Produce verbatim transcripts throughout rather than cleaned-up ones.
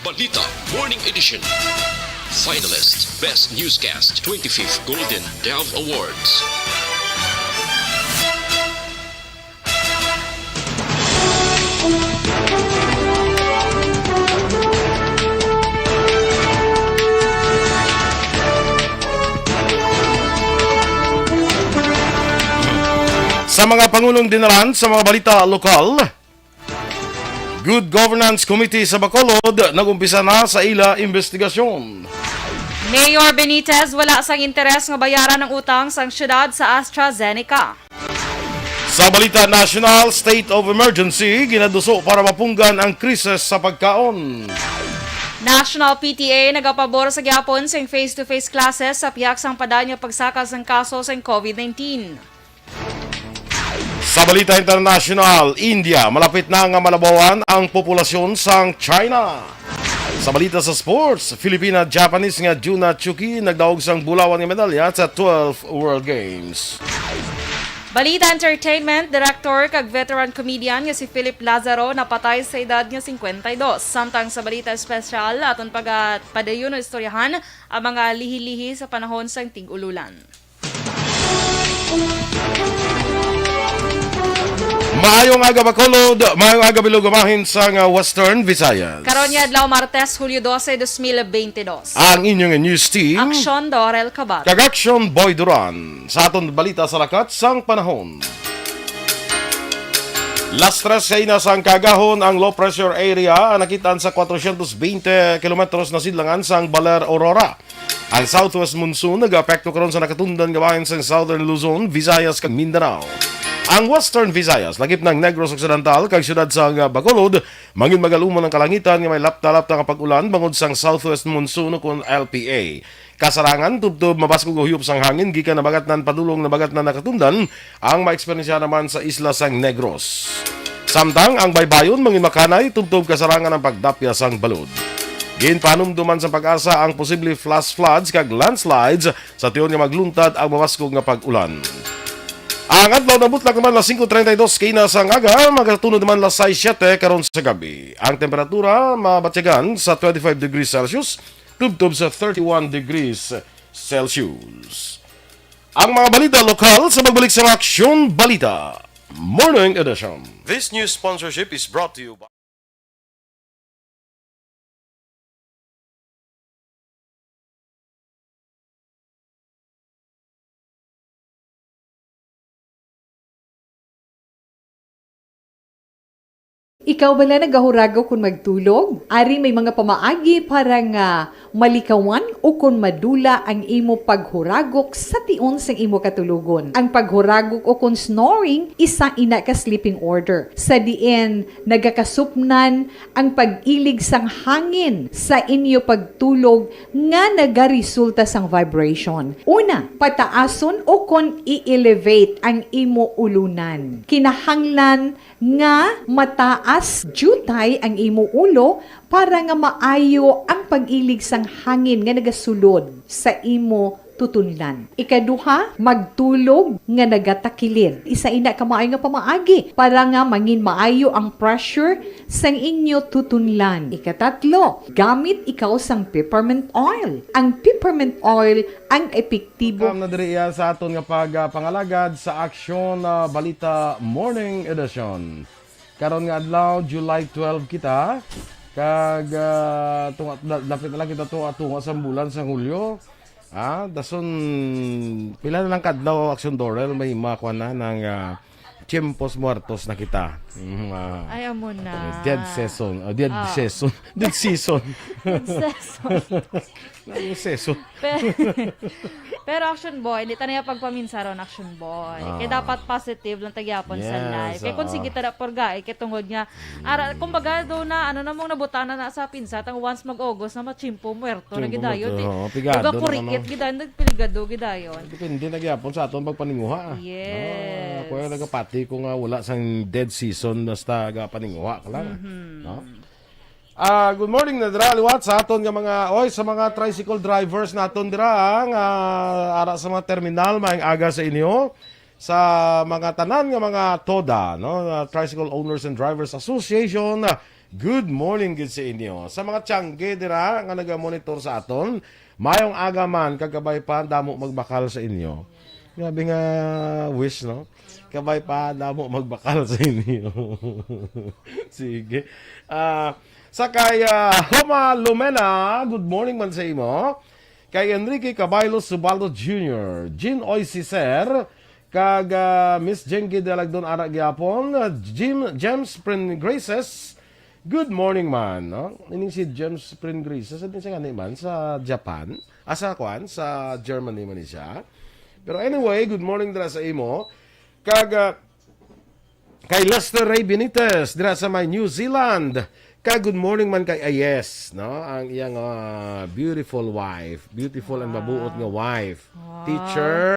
Balita Morning Edition. Finalist, Best Newscast, twenty-fifth Golden Dove Awards. Sa mga pangulong dinalan sa mga balita lokal, Good Governance Committee sa Bacolod nag-umpisa na sa ila investigasyon. Mayor Benitez wala sang interes nga bayaran ang utang sang syudad sa AstraZeneca. Sa balita national, state of emergency ginaduso para mapunggan ang krisis sa pagkaon. National P T A nagapabor sa gihapon sing face-to-face classes sa pihak sang padan nga pagsaka sang kaso sang COVID nineteen. Sa balita international, India, malapit na nga malabawan ang populasyon sang China. Sa balita sa sports, Filipina-Japanese nga Juna Chuki nagdaog sang bulawan nga medalya sa twelfth World Games. Balita entertainment, director kag veteran comedian nga si Philip Lazaro napatay sa edad nga singkwenta y dos. Samtang sa balita espesyal, aton pagapadayon istoryahan ang mga lihi-lihi sa panahon sang tig-ululan. Maayong aga, Bacolod. Maayong aga, Bilog, bahin sang, ah, Western Visayas. Karon nga adlaw, Martes, Hulyo dose, dos mil bente dos. Ang inyong news team, Aksyon Dorel Cabat. Kag Aksyon Boy Duran. Sa aton balita sa lakat sang panahon. Las tres kaina sang kaagahon ang low pressure area ang nakitaan sa kwatrocientos veinte kilometros na sidlangan sang Baler, Aurora. Ang southwest monsoon nagaapekto karon sa nakatundan nga bahin sang Southern Luzon, Visayas, kag Mindanao. Ang Western Visayas, lakip na ang Negros Occidental kag siyudad sang Bacolod, mangin magaluman ang kalangitan nga may lapta-lapta nga pag-ulan bangod sang southwest monsoon ukon L P A. Kasarangan, tubtob mabaskog ang huyop sang hangin gikan Nabagatnan padulong Nabagatnan nakatundan ang maeksperiensya naman sa isla sang Negros. Samtang ang baybayon mangin makanay tubtob kasarangan ang pagdapya sang balod. Ginpahanumduman sa PAGASA ang posible flash floods kag landslides sa tion nga magluntad ang mabaskog nga pag-ulan. Ang adlaw nabutlak naman las singko treinta y dos kaina sang aga, magatunod naman las sais siete karon sa gabi. Ang temperatura mabatyagan sa twenty-five degrees Celsius, tubtob sa thirty-one degrees Celsius. Ang mga balita lokal sa pagbalik sa Aksyon Balita Morning Edition. This news sponsorship is brought to you by Ikaw bala nagahuragok kon magtulog? Ari may mga pamaagi para nga malikawan ukon madula ang imo paghuragok sa tion sang imo katulogon. Ang paghuragok ukon snoring isa ina ka sleeping order, sa diin nagakasupnan ang pag-ilig sang hangin sa inyo pagtulog nga nagaresulta sang vibration. Una, pataason ukon i-elevate ang imo ulunan. Kinahanglan nga mataas diutay ang imo ulo para nga maayo ang pag-ilig sang hangin nga nagasulod sa imo tutunlan. Ikaduha, magtulog nga nagatakilid. Isa ina ka maayo nga pamaagi para nga mangin maayo ang pressure sang inyo tutunlan. Ikatatlo, gamit ikaw sang peppermint oil. Ang peppermint oil ang epektibo. Welcome na diri iya sa aton nga pagpangalagad sa Aksyon, ah, Balita Morning Edition. Karon nga adlaw, July twelve kita, kag, ah, tunga, da-, dapit na lang kita tunga-tunga sa bulan sa Hulyo. Ah, dason, pila na lang ka adlaw, Aksyon Dorel, may makuha na ng, ah, Tiempos Muertos na kita. Mm, ah, Ay, amo na. Dead season. Ah, dead Ah. season. Dead season. Dead season. Ang season. Pe- Pero Action Boy, hindi ta na yung pagpaminsaron, Action Boy. Kaya Ah. dapat positive lang tagyapon sa Yes, life. Kaya kung oo. sige ta na purga, eh, kaya tungod nga, ara, kumbaga, do na, ano na mong nabutana na sa pinsa, tang once mag-August na machimpo, muerto na Chimpo gidayon. muerto, Di, oo, pigado baga na, kurikit ano. gidayon, nagpiligado gidayon. Depende na gyapon sa aton pagpaninguha, ah. Yes. Ah, kuya, nagapati ko nga wala sang dead season, basta ga paninguha ka lang, ah. Mhm. No? Ah, good morning na dira liwat sa aton nga mga, oy, sa mga tricycle drivers naton dira, ah, nga ara sa mga terminal, maayong aga sa inyo. Sa mga tanan nga mga TODA, no, uh, Tricycle Owners and Drivers Association, uh, good morning gid sa inyo. Sa mga tiyangge dira nga naga-monitor sa aton, mayong aga man, kag kabay pa, damo magbakal sa inyo. Grabe nga wish, no? Kabay pa, damo magbakal sa inyo. Sige. Ah, sa kay, ah, Homa Lumena, good morning man sa imo. Kay Enrique Caballo Subaldo Junior, Jean Oy Cicer, kag, ah, Miss Jengi Dalagdon ara gyapon, ah, Jim, James Prin Graces. Good morning man, no? Ining si James Prin Graces, sa sa gani man sa Japan, ah, sa kwan, sa Germany man ni siya. Pero anyway, good morning dira sa imo. Kag, ah, kay Lester Ray Benitez dira sa may New Zealand. Kag good morning man kay Ayes, no? Ang iyang, ah, beautiful wife, beautiful and mabuot nga wife. Wow. Teacher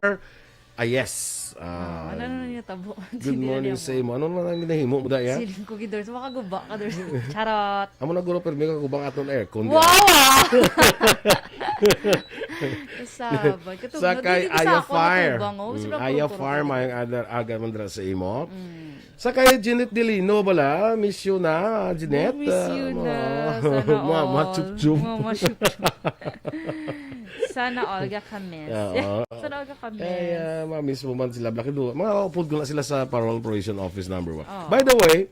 Ayes. Ah, ano na niya tabo? Good morning sa imo. Ano na ang ginahimo mo, daya? Siling ko, gid, Dors. Makaguba ka, Dors. Charot. Amo na, guro, pero may kagubang aton aircon, di ba? Wow, ah! Sabay. Katong sa kay Aya Fire. Gusto ko natubang, oh. Mm, Aya Fire, may aga man dira sa imo. Mm. Sa kay Jeanette Delino bala, miss you na, Jeanette. Miss you na. Sana all. Mama, chup, chup. Mama, chup, chup. Sana all ga ka-miss. Oo. Sana all ga ka-miss. Ay, ah, ma-miss mo man sila, Black Edu. Mga upod ko na sila sa Parole Probation Office number one. Oh. By the way,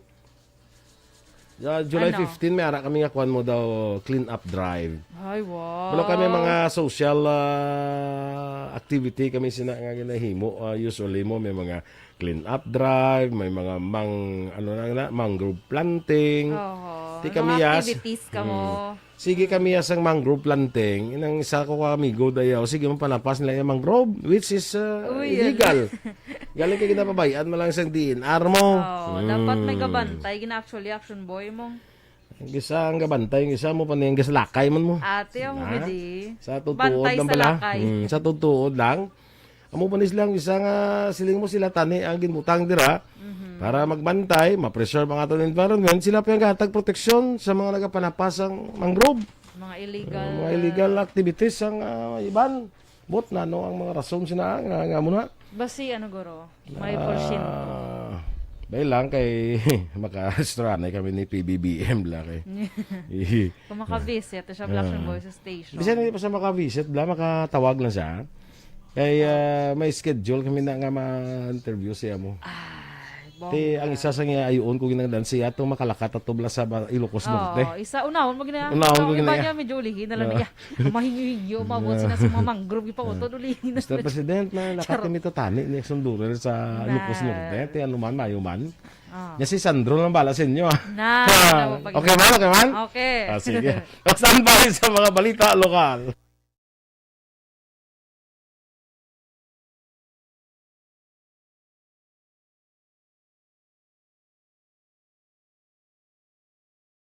sa July fifteen, may ara kami nga kuan mo daw, clean up drive. Ay, wow. Wala kami mga social, ah, activity kami sina nga ginahimo. Ah, usually mo may mga clean up drive, may mga mang-, ano na, na, mangrove planting. Oho. Di kami mga activities ka mo. Sige kami ya sang mangrove planting. Inang isa ko ka amigo dayaw, sige, mapanapas nila yung mangrove, which is, uh, illegal. Galing kay ginapabayaan mo lang sang D N R mo. Oo, dapat may gabantay, gina-, actually, action boy mo. Ang isa ang gabantay, ang isa mo pa niyang gaslakay man mo. Ate, ang gidi. Sa tutuod lang pala. Bantay sa lakay. Hmm, sa tutuod lang. Amo pa ni silang isa nga siling mo sila tani ang ginbutang dira para magbantay, ma-preserve ang aton environment. Sila pa yung gahatag proteksyon sa mga nagapanapasang mangrove. Mga illegal, uh, mga illegal activities ang, ah, iban. But nano ang mga rason sina nga, nga muna? Basi, ano, guro? May porsyento. Ah, dahil lang kay maka-stranay kami ni P B B M lang kay. Kung maka-visit, siya Black Star Voices Station. Bisan hindi pa siya maka-visit, bla, makatawag lang siya. Kay, ah, may schedule kami na nga ma-interview siya mo. Ay, bongga. Ti, ang isa sa nga ayuon ko ginangdan siya, itong makalakat ato bla sa ba-, Ilocos Norte. Oo, isa, unahon mo gina-, unahon ko ang iba gina-, niya, medyo ulihin na lang niya. Mahingyo-hingyo, umabot sila sa mga mangrove, ipautod, ulihin na lang. Mister President, malakat kami to tani, ni Sundurel sa Ilocos Norte. Ti, ano man, mayo man. Ah. Nya si Sandro lang bala sa inyo, ah. Na, na, okay man, okay man? Okay. Ah, sige. Standby sa mga balita lokal.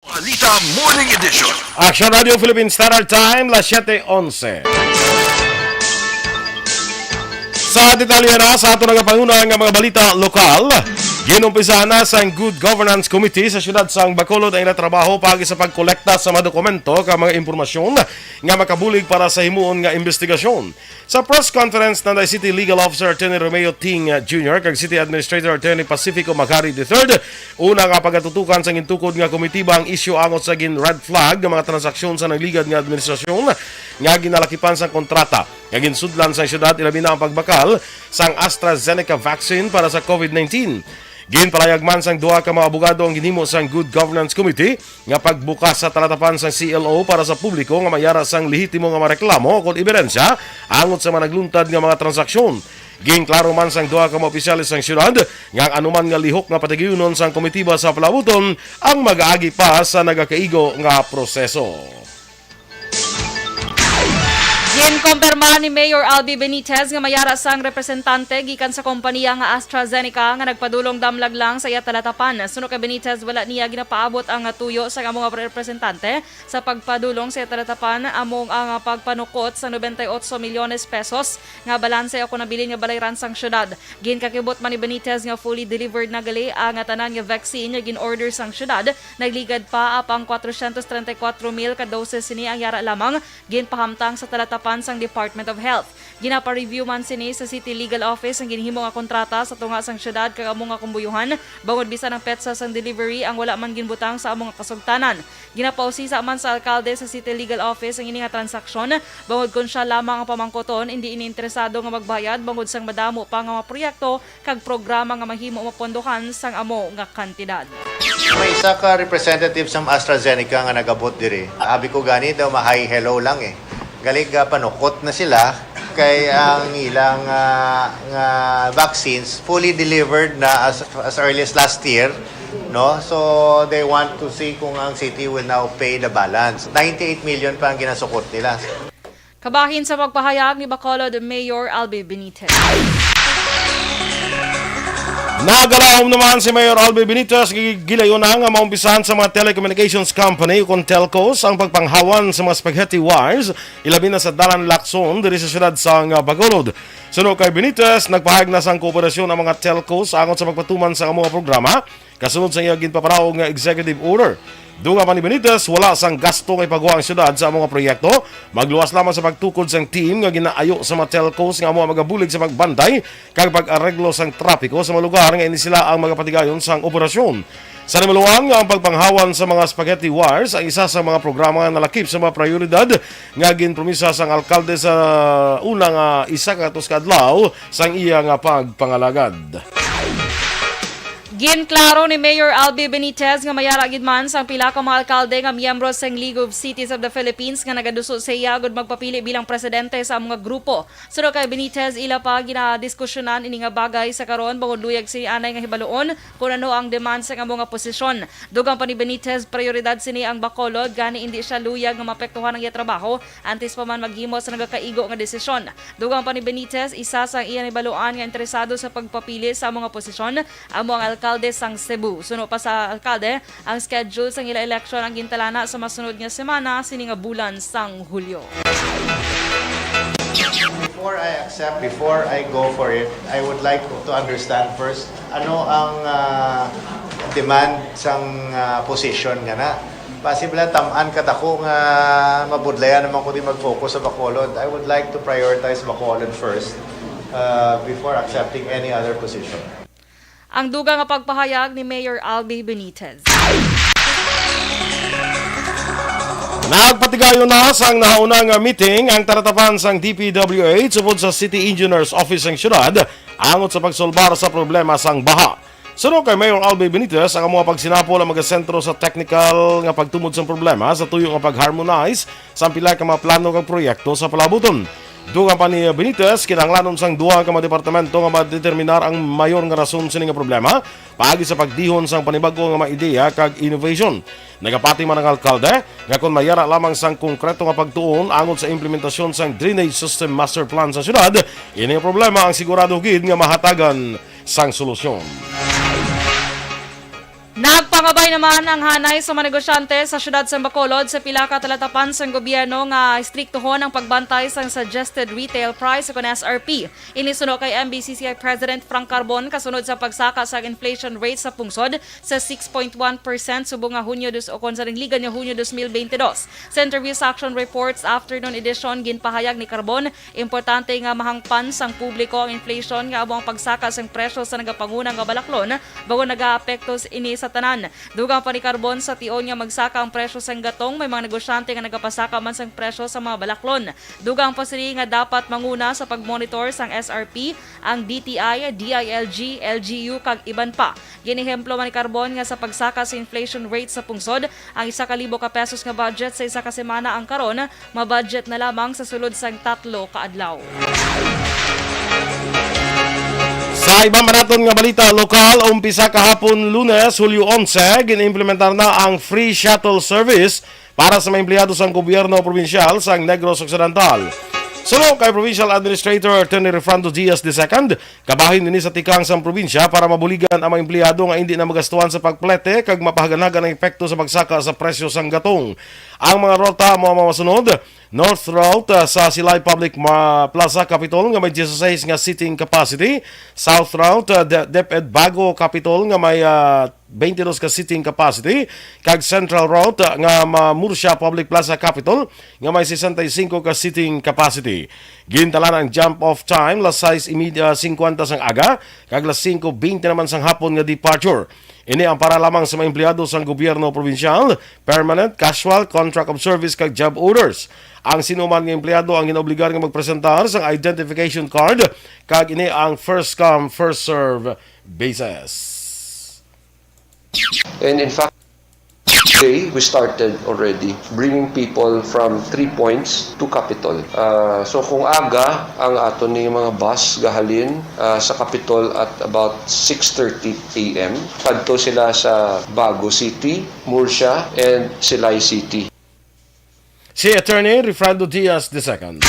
Balita Morning Edition. Action Radio Philippine Standard Time, las siete onse. Sa detalye na sa ato nagapanguna nga mga balita lokal, ginumpisahan na sang Good Governance Committee sa siyudad sang Bacolod ang ila trabaho paagi sa pagkolekta sa mga dokumento kag mga impormasyon nga makabulig para sa himuon nga investigasyon. Sa press conference, nanday City Legal Officer Attorney Romeo Ting Junior kag City Administrator Attorney Pacifico Magari the third, una nga pagatutukan sang gintukod nga komitiba ang isyu angot sa gin-red flag nga mga transaksyon sa nagligad nga administrasyon nga ginalakipan sang kontrata nga ginsudlan sang syudad, ilabi na ang pagbakal sang AstraZeneca vaccine para sa COVID nineteen. Ginpalayag man sang duha ka mga abogado ang ginhimo sang Good Governance Committee nga pagbukas sa talatapan sang C L O para sa publiko nga mayara sang lehitimo nga mga reklamo kon ebidensya angot sa mga nagluntad nga mga transaksyon. Ginklaro man sang duha ka mga opisyales sang syudad nga ang anuman nga lihok nga patigayunon sang komitiba sa palabuton ang mag-agi pa sa nagakaigo nga proseso. Ginkumpirma ni Mayor Albi Benitez nga mayara sang representante gikan sa kompanya nga AstraZeneca nga nagpadulong damlag lang sa iya talatapan. Suno kay Benitez, wala niya ginapaabot ang tuyo sa amo nga representante sa pagpadulong sa iya talatapan, amo ang pagpanukot sa noventa y ocho milyones pesos nga balanse o kon nabilin nga balayran sang syudad. Ginkakibot man ni Benitez nga fully delivered na gali ang tanan nga vaccine nga gin-order sang syudad. Nagligad pa apang cuatrocientos treinta y cuatro mil ka doses sini ang yara lamang ginpahamtang sa talatapan. pan sang Department of Health. Ginapa-review man sini sa City Legal Office ang ginhimo nga kontrata sa tunga sang siyudad kag amo nga kumbuyohan, bangod bisan ang petsa sang delivery ang wala man ginbutang sa amo nga kasugtanan. Ginapausisa man sa alkalde sa City Legal Office ang ini nga transaksyon, bangod kon sia lamang ang pamangkoton, indi ini interesado nga magbayad bangod sang madamo pa nga mga proyekto kag programa nga mahimo mapondohan sang amo nga kantidad. May isa ka representative sa AstraZeneca nga nagabot diri. Abi ko gani daw ma-hi hello lang eh. Galing ga panukot na sila kay ang ilang ah, nga vaccines fully delivered na as as early as last year, no? So they want to see kung ang city will now pay the balance. Ninety-eight million pa ang ginasukot nila. Kabahin sa pagpahayag ni Bacolod Mayor Albi Benitez. Nagalahom naman si Mayor Albi Benitez, gi-, gilayon na nga maumpisahan sa mga telecommunications company ukon telcos ang pagpanghawan sa mga spaghetti wires, ilabi na sa Dalan Lacson diri sa siyudad sang Bacolod. Suno kay Benitez, nagpahayag na sang kooperasyon ang mga telcos angot sa pagpatuman sa amo nga programa, kasunod sa iya ginpapanaog nga executive order. Dugang pa ni Benitez, wala sang gasto nga ipagwa ang siyudad sa amo nga proyekto. Magluwas lamang sa pagtukod sang team nga ginaayo sa mga telcos nga amo ang magabulig sa pagbantay kag pag-areglo sang trapiko sa mga lugar nga ini sila ang magapatigayon sang operasyon. Sa nimaluan nga ang pagpanghawan sa mga spaghetti wires ang isa sa mga programa nga nalakip sa mga prioridad nga ginpromisa sang alkalde sa una nga isa ka gatos ka adlaw sang iya nga pagpangalagad. Ginklaro ni Mayor Albi Benitez nga mayara gid man sang pila ka mga alkalde nga miyembro sang League of Cities of the Philippines nga nagaduso sa iya agud magpapili bilang presidente sa amo nga grupo. Suno kay Benitez, ila pa ginadiskusyonan ini nga bagay sa karon, bangod luyag sini anay nga hibaluon kon ano ang demand sang amo nga posisyon. Dugang pa ni Benitez, prioridad sini ang Bacolod, gani indi sia luyag nga maapektuhan ang iya trabaho antes pa man maghimo sa nagakaigo nga desisyon. Dugang pa ni Benitez, isa sang iya nahibaluan nga interesado sa pagpapili sa amo nga posisyon amo ang alkalde sang Cebu. Suno pa sa alkalde, ang schedule sang ila eleksyon ang gintalana sa masunod nga semana sini nga bulan sang Hulyo. Before I accept, before I go for it, I would like to understand first ano ang ah, demand sang ah, position nga na. Possible tam-an kadako nga mabudlayan naman ko di mag-focus sa Bacolod. I would like to prioritize Bacolod first uh, before accepting any other position. Ang dugang nga pagpahayag ni Mayor Albi Benitez. Nagpatigayon na sang nahauna nga meeting ang talatapan sang D P W H upod sa City Engineers Office sang siyudad angot sa pagsolbar sa problema sang baha. Suno kay Mayor Albi Benitez, ang mga pagsinapol ang magasentro sa technical nga pagtumod sang problema sa tuyo nga pag-harmonize sang pila ka mga plano kag proyekto sa palabuton. Dugang pa ni Benitez, kinahanglanon sang duha ka mga departamento nga madeterminar ang mayor nga rason sini nga problema paagi sa pagdihon sang panibag-o nga mga ideya kag innovation. Nagapati man ang alkalde nga kon mayara lamang sang konkreto nga pagtuon angot sa implementasyon sang Drainage System Master Plan sa syudad, ini nga problema ang sigurado gid nga mahatagan sang solusyon. Nagpangabay naman ang hanay sa mga negosyante sa siyudad sa Bacolod sa pila ka talatapan sang gobyerno nga istriktohon ang pagbantay sang suggested retail price o kon S R P. Ini suno kay M B C C I President Frank Carbon kasunod sa pagsaka sa inflation rate sa pungsod sa six point one percent subong nga Hunyo dos o kon sa ringligan nga Hunyo dos mil bente dos. Sa Interview Section Reports Afternoon Edition, ginpahayag ni Carbon, importante nga mahangpan sang publiko ang inflation nga amo ang pagsaka sang presyo sa nagapanguna nga balaklon, bangod nagaapekto s-, ini sa tanan. Dugang pa ni Carbon, sa tion nga magsaka ang presyo sang gatong, may mga negosyante nga nagapasaka man sang presyo sa mga balaklon. Dugang pa sini nga dapat manguna sa pagmonitor sang S R P ang D T I, D I L G, L G U, kag iban pa. Ginehemplo man ni Carbon nga sa pagsaka sa inflation rate sa pungsod, ang isa ka libo ka pesos nga budget sa isa ka semana ang karon, ma-budget na lamang sa sulod sang tatlo ka adlaw. Sa iban pa naton nga balita lokal, umpisa kahapon Lunes, Hulyo onse, gin-implementar na ang free shuttle service para sa mga empleyado sang gobyerno probinsyal sang Negros Occidental. Suno kay Provincial Administrator Attorney Refrando Diaz the second, kabahin ini sa tikang sang probinsya para mabuligan ang mga empleyado nga indi na magastuhan sa pagplete kag mapahaganhagan ang epekto sa pagsaka sa presyo sang gatong. Ang mga rota amo ang mga masunod: North Route, ah, sa Silay Public Ma-, Plaza Capitol nga may dieciséis nga seating capacity. South Route, ah, De-, DepEd Bago Capitol nga may, ah, twenty-dos ka seating capacity. Kag Central Route, ah, nga ma-, Murcia Public Plaza Capitol nga may sesenta y cinco ka seating capacity. Gintalan ang jump off time las sais y media cincuenta sang aga kag las singko bente naman sang hapon nga departure. Ini ang para lamang sa mga empleyado sang gobyerno probinsyal, permanent, casual, contract of service, kag job orders. Ang sinuman nga empleyado ang ginaobligar nga magpresentar sang identification card, kag ini ang first come, first serve basis. And in fact, today, we started already bringing people from three points to Capitol. Ah, so kung aga ang aton ni mga bus gahalin, ah, sa Capitol at about six thirty a m, padto sila sa Bago City, Murcia, and Silay City. Si Attorney Rifrando Diaz the second.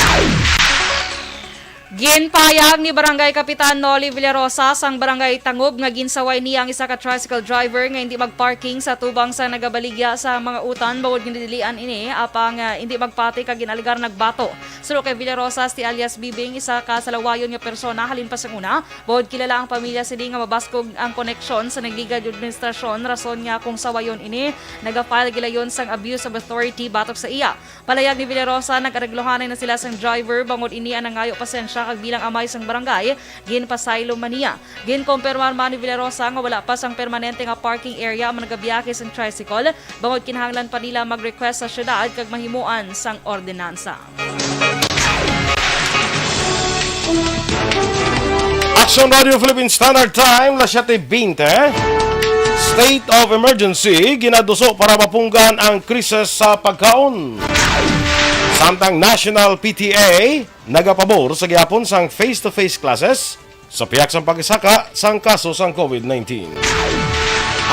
Ginpahayag ni Barangay Kapitan Noli Villarosa sang Barangay Tangub nga ginsaway niya ang isa ka tricycle driver nga hindi magparking sa tubang sa nagabaligya sa mga utan bangod ginadilian ini, apang, ah, hindi magpati kag ginalegar nagbato. Suno kay Villarosa, si alias Bibing, isa ka salawayon nga persona halin pa sang una, bangod kilala ang pamilya sini nga mabaskog ang koneksyon sa nagligad nga administrasyon, rason nga kung sawayon ini, naga-file gilayon sang abuse of authority batok sa iya. Palayag ni Villarosa, nag-areglohanay na sila sang driver bangod ini ang nangayo pasensya kag bilang amay sang barangay, ginpasaylo man niya. Ginkumpirmar man ni Villarosa nga wala pa sang permanente nga parking area ang mga nagabiyahe sang tricycle bangod kinahanglan pa nila mag-request sa syudad kag mahimuan sang ordinansa. Action Radio Philippine Standard Time, las siete veinte. State of emergency ginaduso para mapunggan ang krisis sa pagkaon. Samtang National P T A nagapabor sa gihapon sang face-to-face classes sa pihak sang pagsaka sang kaso sang COVID nineteen.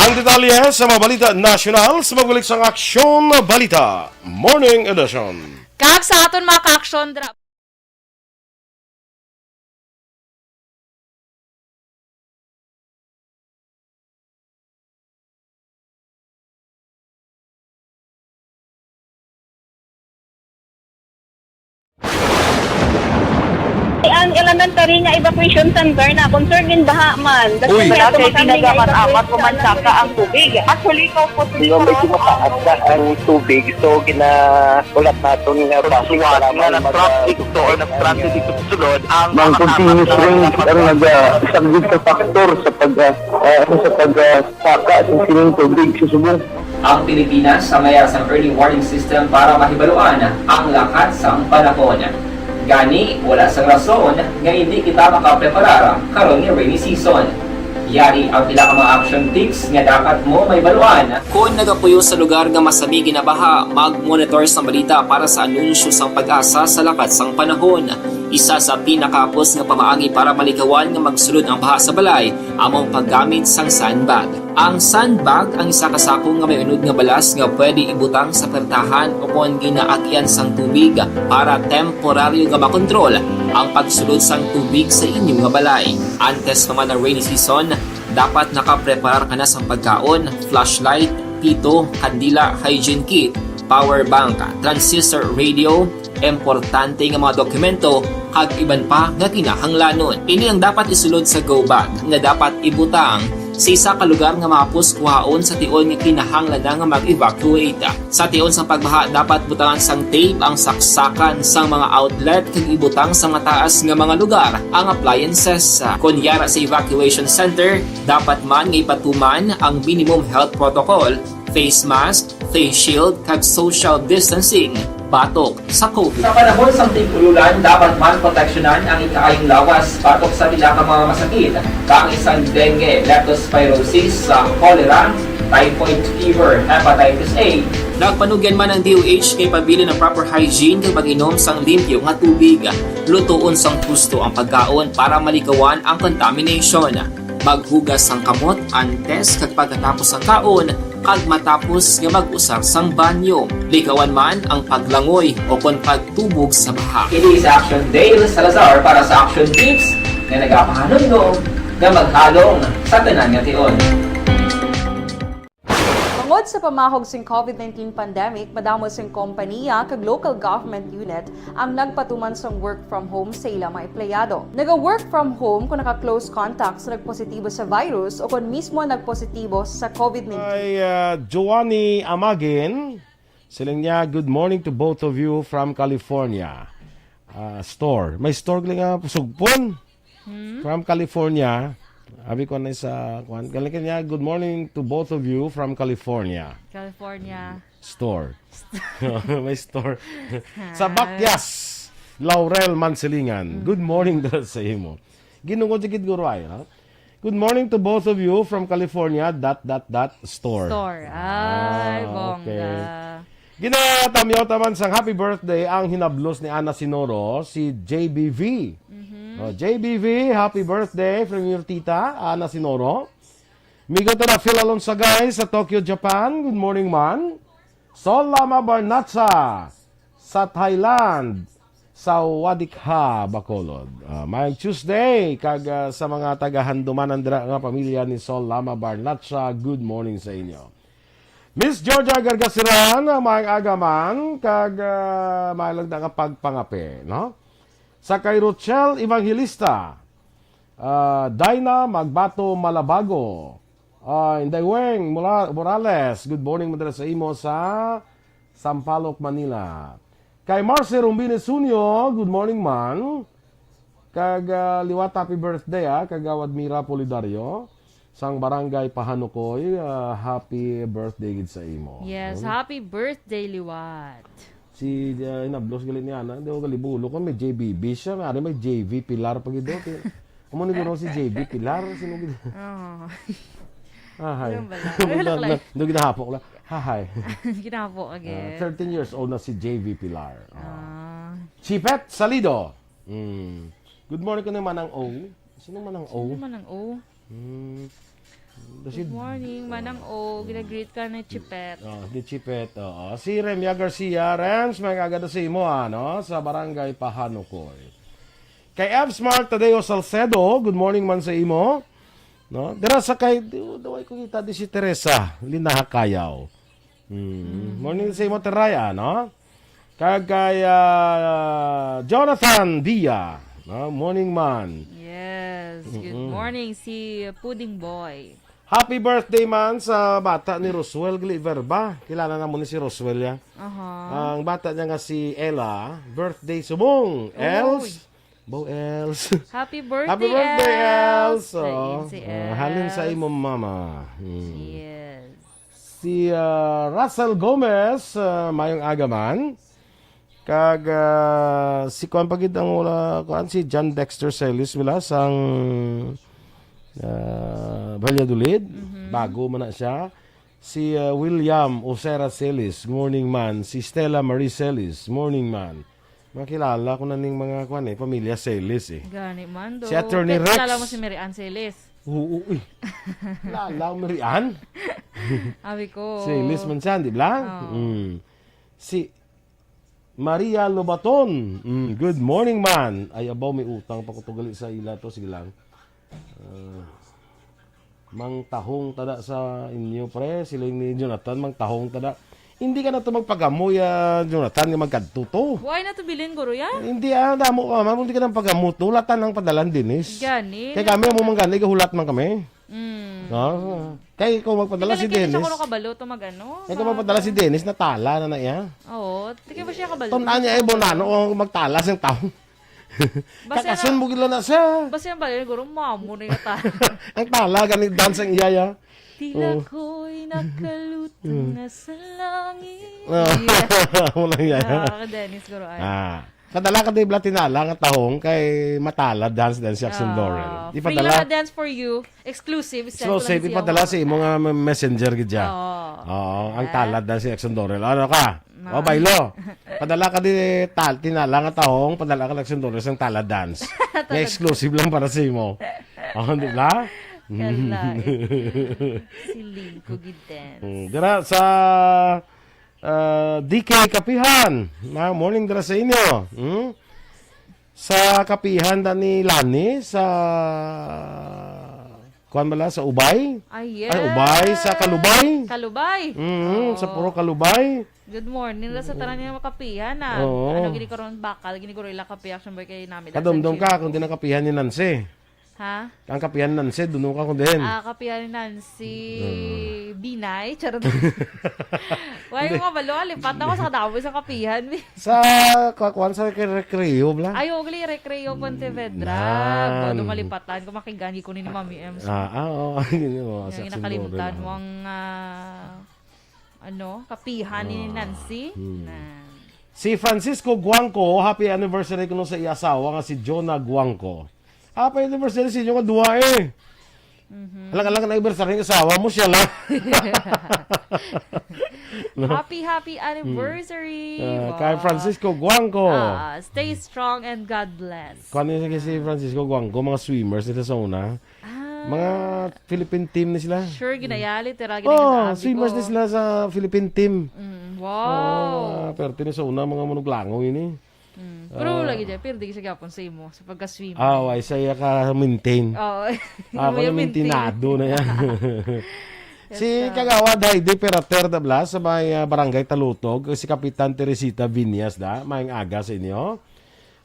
Ang detalye sa mga balita nasyonal sa magbalik sang Aksyon Balita Morning Edition. Kag sa aton mga ka-aksyon dra- Ang elementary nga evacuation center na concern in baha man. Uy. Wala kay ginagamat-amat, pumansaka ang tubig. Actually, ikaw po, medyo mataas na ang tubig, so gina- Wala naton nga base, suwat nga nag-traffic to or nag-transit dito sa sulod ang mga continuous rain ang nagasaglit sa faktor sa pag, ah, ah, sa pag, ah, saka sa sining tubig sa subong. Ang Pilipinas sa mayar sang early warning system para mahibaluan ang lakat sang panahon. Gani, wala sang rason nga hindi kita makapreparar karon nga rainy season. Yari ang pila ka mga action tips nga dapat mo mahibaluan. Kon nagapuyo sa lugar nga masami ginabaha, mag-monitor sang balita para sa anunsyo sang PAGASA sa lakat sang panahon. Isa sa pinakahapos nga pamaagi para malikawan nga magsulod ang baha sa balay amo ang paggamit sang sandbag. Ang sandbag ang isa ka sako nga may unod nga balas nga pwede ibutang sa pertahan o kon ginaagyan sang tubig para temporaryo nga makontrol ang pagsulod sang tubig sa inyo nga balay. Antes pa man ang rainy season, dapat nakapreparar ka na sang pagkaon, flashlight, pito, kandila, hygiene kit, power bank, transistor radio, importante nga mga dokumento, kag iban pa nga kinahanglanon. Ini ang dapat isulod sa go bag nga dapat ibutang sa isa ka lugar nga mahapos kuhaon sa tion nga kinahanglan na nga mag-evacuate. Sa tion sang pagbaha, dapat butangan sang tape ang saksakan sang mga outlet kag ibutang sa mataas nga mga lugar ang appliances. Kon yara sa evacuation center, dapat man nga ipatuman ang minimum health protocol, face mask, face shield, kag social distancing batok sa COVID. Sa panahon sang tig-ululan, dapat man proteksyonan ang ikaayong lawas batok sa pila ka mga masakit, kaangay sang dengue, leptospirosis, sa cholera, typhoid fever, hepatitis A. Nagpanugyan man ang D O H nga ipabilin ang proper hygiene kag pag-inom sang limpyo nga tubig. Lutoon sang husto ang pagkaon para malikawan ang contamination. Maghugas sang kamot antes kag pagkatapos sang kaon, kag matapos nga mag-usar sang banyo. Likawan man ang paglangoy o kon pagtubog sa baha. Kini si Action Dale Salazar para sa Action Tips nga nagapahanumdom nga maghalong sa tanan nga tion. Bangod Sa pamahog sing COVID nineteen pandemic, madamo sing kompaniya kag local government unit ang nagpatuman sang work from home sa ila mga empleyado. Naga-work from home kon naka-close contact sa nagpositibo sa virus o kon mismo nagpositibo sa COVID nineteen. Ay, ah, Joanny Amagin, siling niya, "Good morning to both of you from California." Ah, store. May store gali nga sugpon. Hmm? From California. Abi ko na sa, kuan. Galing kanya, "Good morning to both of you from California." California. Store. May store. Sa Bakyas, Laurel Mansilingan. Mm. "Good morning daw sa imo." Ginungod sa gid guro ay, ha? "Good morning to both of you from California, dot, dot, dot, store." Store. Ay, Ah, bongga. okay. Ginatamyaw taman sang happy birthday ang hinablos ni Ana Sinoro, si J B V. Mhm. Oh, J B V, happy birthday from your tita, Ana Sinoro. Migo ta na Phil Alonsagay sa Tokyo, Japan. Good morning, man. Sol Lama Barnacha sa Thailand, sa Wadikha, Bacolod. Ah, may Tuesday, kag, ah, sa mga taga-Handumanan dira nga pamilya ni Sol Lama Barnacha, good morning sa inyo. Miss Georgia Gargasiran, ah, maayong aga man, kag, ah, may lang nga pagpangape, no? Sa kay Rochelle Evangelista, ah, Dinah Magbato Malabago, ah, Inday Weng Mula-, Morales, good morning man dira sa imo sa Sampaloc, Manila. Kay Marcy Rumbines Junio, good morning man. Kag, ah, liwat, happy birthday, ah, Kagawad Mira Polidario, sang Barangay Pahanukoy, ah, happy birthday gid sa imo. Yes, Ano? happy birthday, liwat. Si, ah, hinablos gali ni Ana, di ko galibulo ko, may J B B siya, may, may J V Pilar pa gid, okay. Amo ni guro si J V Pilar, sino gid? Oo. Ah, hay. Ano ba lang? Ano lang? Do ginahapok lang. Hahay. Ginahapok again. Ah, thirteen years old na si J V Pilar. Ah. Ah. Chipet Salido. Mm. Good morning ko ni Manang O. Sino Manang O? Sino Manang O? Mm. Good morning, Manang O. Gina-greet ka ni Chipet. Oh, ni Chipet, oo. Si Remia Garcia, Rems, may kagada sa imo, ano, sa Barangay Pahanukoy. Kay F Smart Tadeo Salcedo, good morning man sa imo. No? Dira sa kay, di, di, way ko kita di si Teresa, Linaha Kayaw. Hmm. Mm. Morning sa imo, Teraya, no? Kag kay, ah, Jonathan Dia, no? Morning man. Yes, good Mm-mm. morning, si Pudding Boy. Happy birthday man sa bata ni Roswell Gliver ba? Kilala na mo ni si Roswell, ya? Aha. Ang bata niya nga si Ella, birthday subong. Uy. Els. Bo Els. Happy birthday, Happy birthday, Els. Els. Ayun, Oh, si ah, halin sa Els. imo mama. Hmm. Yes. Si, ah, Russell Gomez, ah, mayong aga man. Kag, ah, si kuan pa gid ang wala, kuan, si John Dexter Celis, wala, sang, ah, Valladolid. Mhm. Bago man na siya. Si, ah, William Osera Celis, morning man. Si Stella Marie Celis, morning man. Makilala ko na ning mga, kuan, eh, pamilya Celis, eh. Gani man, do. Si Attorney Kaya Rex. kilala mo si Mary Ann Celis? Oo, uy. Kilala ko, Mary Ann? Abi ko. Celis man siya, di ba? Oo. Mm. Si Maria Lobaton. Mm, good morning, man. Ay, abaw, may utang pa ko to gali sa ila to. Sige lang. Ah, mangtahong tada sa inyo, pre. Siling ni Jonathan, mangtahong tada. Hindi ka na to magpagamoy, ah, Jonathan, nga magkadto to. Why na to bilin, guro, ya? Hindi, ah, damo ka, ma'am. Hindi ka na pagamo to. Hulatan ang padalan, Dennis. Gani. Kay kami, mo man gani, gahulat man kami. Mm. No? Kay kung magpadala Hindi si ka, hindi Dennis, ako kabalo to mag-ano, kay kung sa magpadala si Dennis, natala na na iya. Oo. Di ka ba siya kabalo? Tun-an niya, eh, bonano, kung magtala siyang taon. Basta Kakasun na mo gila na siya. Basta yung bali, guro, mamo na yung tala. Ang tala, gani dance ang iya, ya. Tila Oh. ko'y nakalutang Mm. na sa langit. Ah, Yeah. Wala yan. Ah, kaka Dennis, guro, ay. Ah. Kadala ka di bala tinala nga tahong kay matala dance dance si Jackson Ah, Dorel. Free Ipadala lang na dance for you. Exclusive, send ko lang Exclusive, sa ipadala iyo. sa imo nga messenger gid siya. Oo. Oo, ang Yan. tala dance si Jackson Dorel. Ano ka? Na. O, baylo. Padala ka di tal, tinala nga tahong, padala ka Jackson Dorel sang tala dance. Nga Talaga. exclusive lang para sa imo. Oh, di ba? Kalain. Siling ko gid dance. Mm, dira sa Ah, D K Kapihan, ma-, morning dira sa inyo. Hmm? Sa Kapihan da ni Lani, sa Kuan bala sa Ubay? Ay, yes. Ay, Ubay, sa Kalubay. Kalubay. Mm, sa Oo. Puro Kalubay. Good morning ra sa tanan nga makapihan, ah. Oo. Ano gini karon, bakal gini karon ila kape, action boy, kay nami Kadumdum ka kung di na kapihan ni Nancy. Ha? Ang kapihan ni Nancy, duno ka kung din. Ah, kapihan ni Nancy Mm. Binay, charot. Why Hindi. mo kabalo? Lipat ako sa kadamo sa kapihan. Sa, kwa-, kuwan, sa rek-, recreo, bla? Ay, ugli, recreo, Pontevedra. Nan. Bodo malipatan ko, makigani ko ni Mami Ems. Ah, ah, oo. Yun, oh, Yung sa nakalimtan Sindoro, mo ah. ang, ah, ano, kapihan ni Ah, Nancy? hmm. Na. Si Francisco Guangco, happy anniversary kuno sa iya asawa nga si Jonah Guangco. Happy anniversary sa inyo nga duha eh. Mhm. Alang-alang na anniversary ng asawa mo, siya lang. No? Happy, happy Hmm. anniversary. Ah, kay Wow. Francisco Guangco. Ah, stay strong and God bless. Kung ano yung si Ah. Francisco Guangco, mga swimmers nila sa una. Ah. Mga Philippine team ni sila. Sure, ginaya, literal, Oh, ginaya swimmers ni sila sa Philippine team. Mm, wow. Oh, pero tini sa una, mga manuglangaw ini. Mm. Pero Ah. lagi dyan, pero di siya gyapon sa imo, sa pagka-swimmer. Ah, why? Sa iya ka maintain. Oo. Ako May na maintain. maintinado na yan. Yes, Si ah. Kagawad Heidi Perater da Blas sa may, ah, barangay Talutog, si Kapitan Teresita Viñas da, maayong aga sa inyo.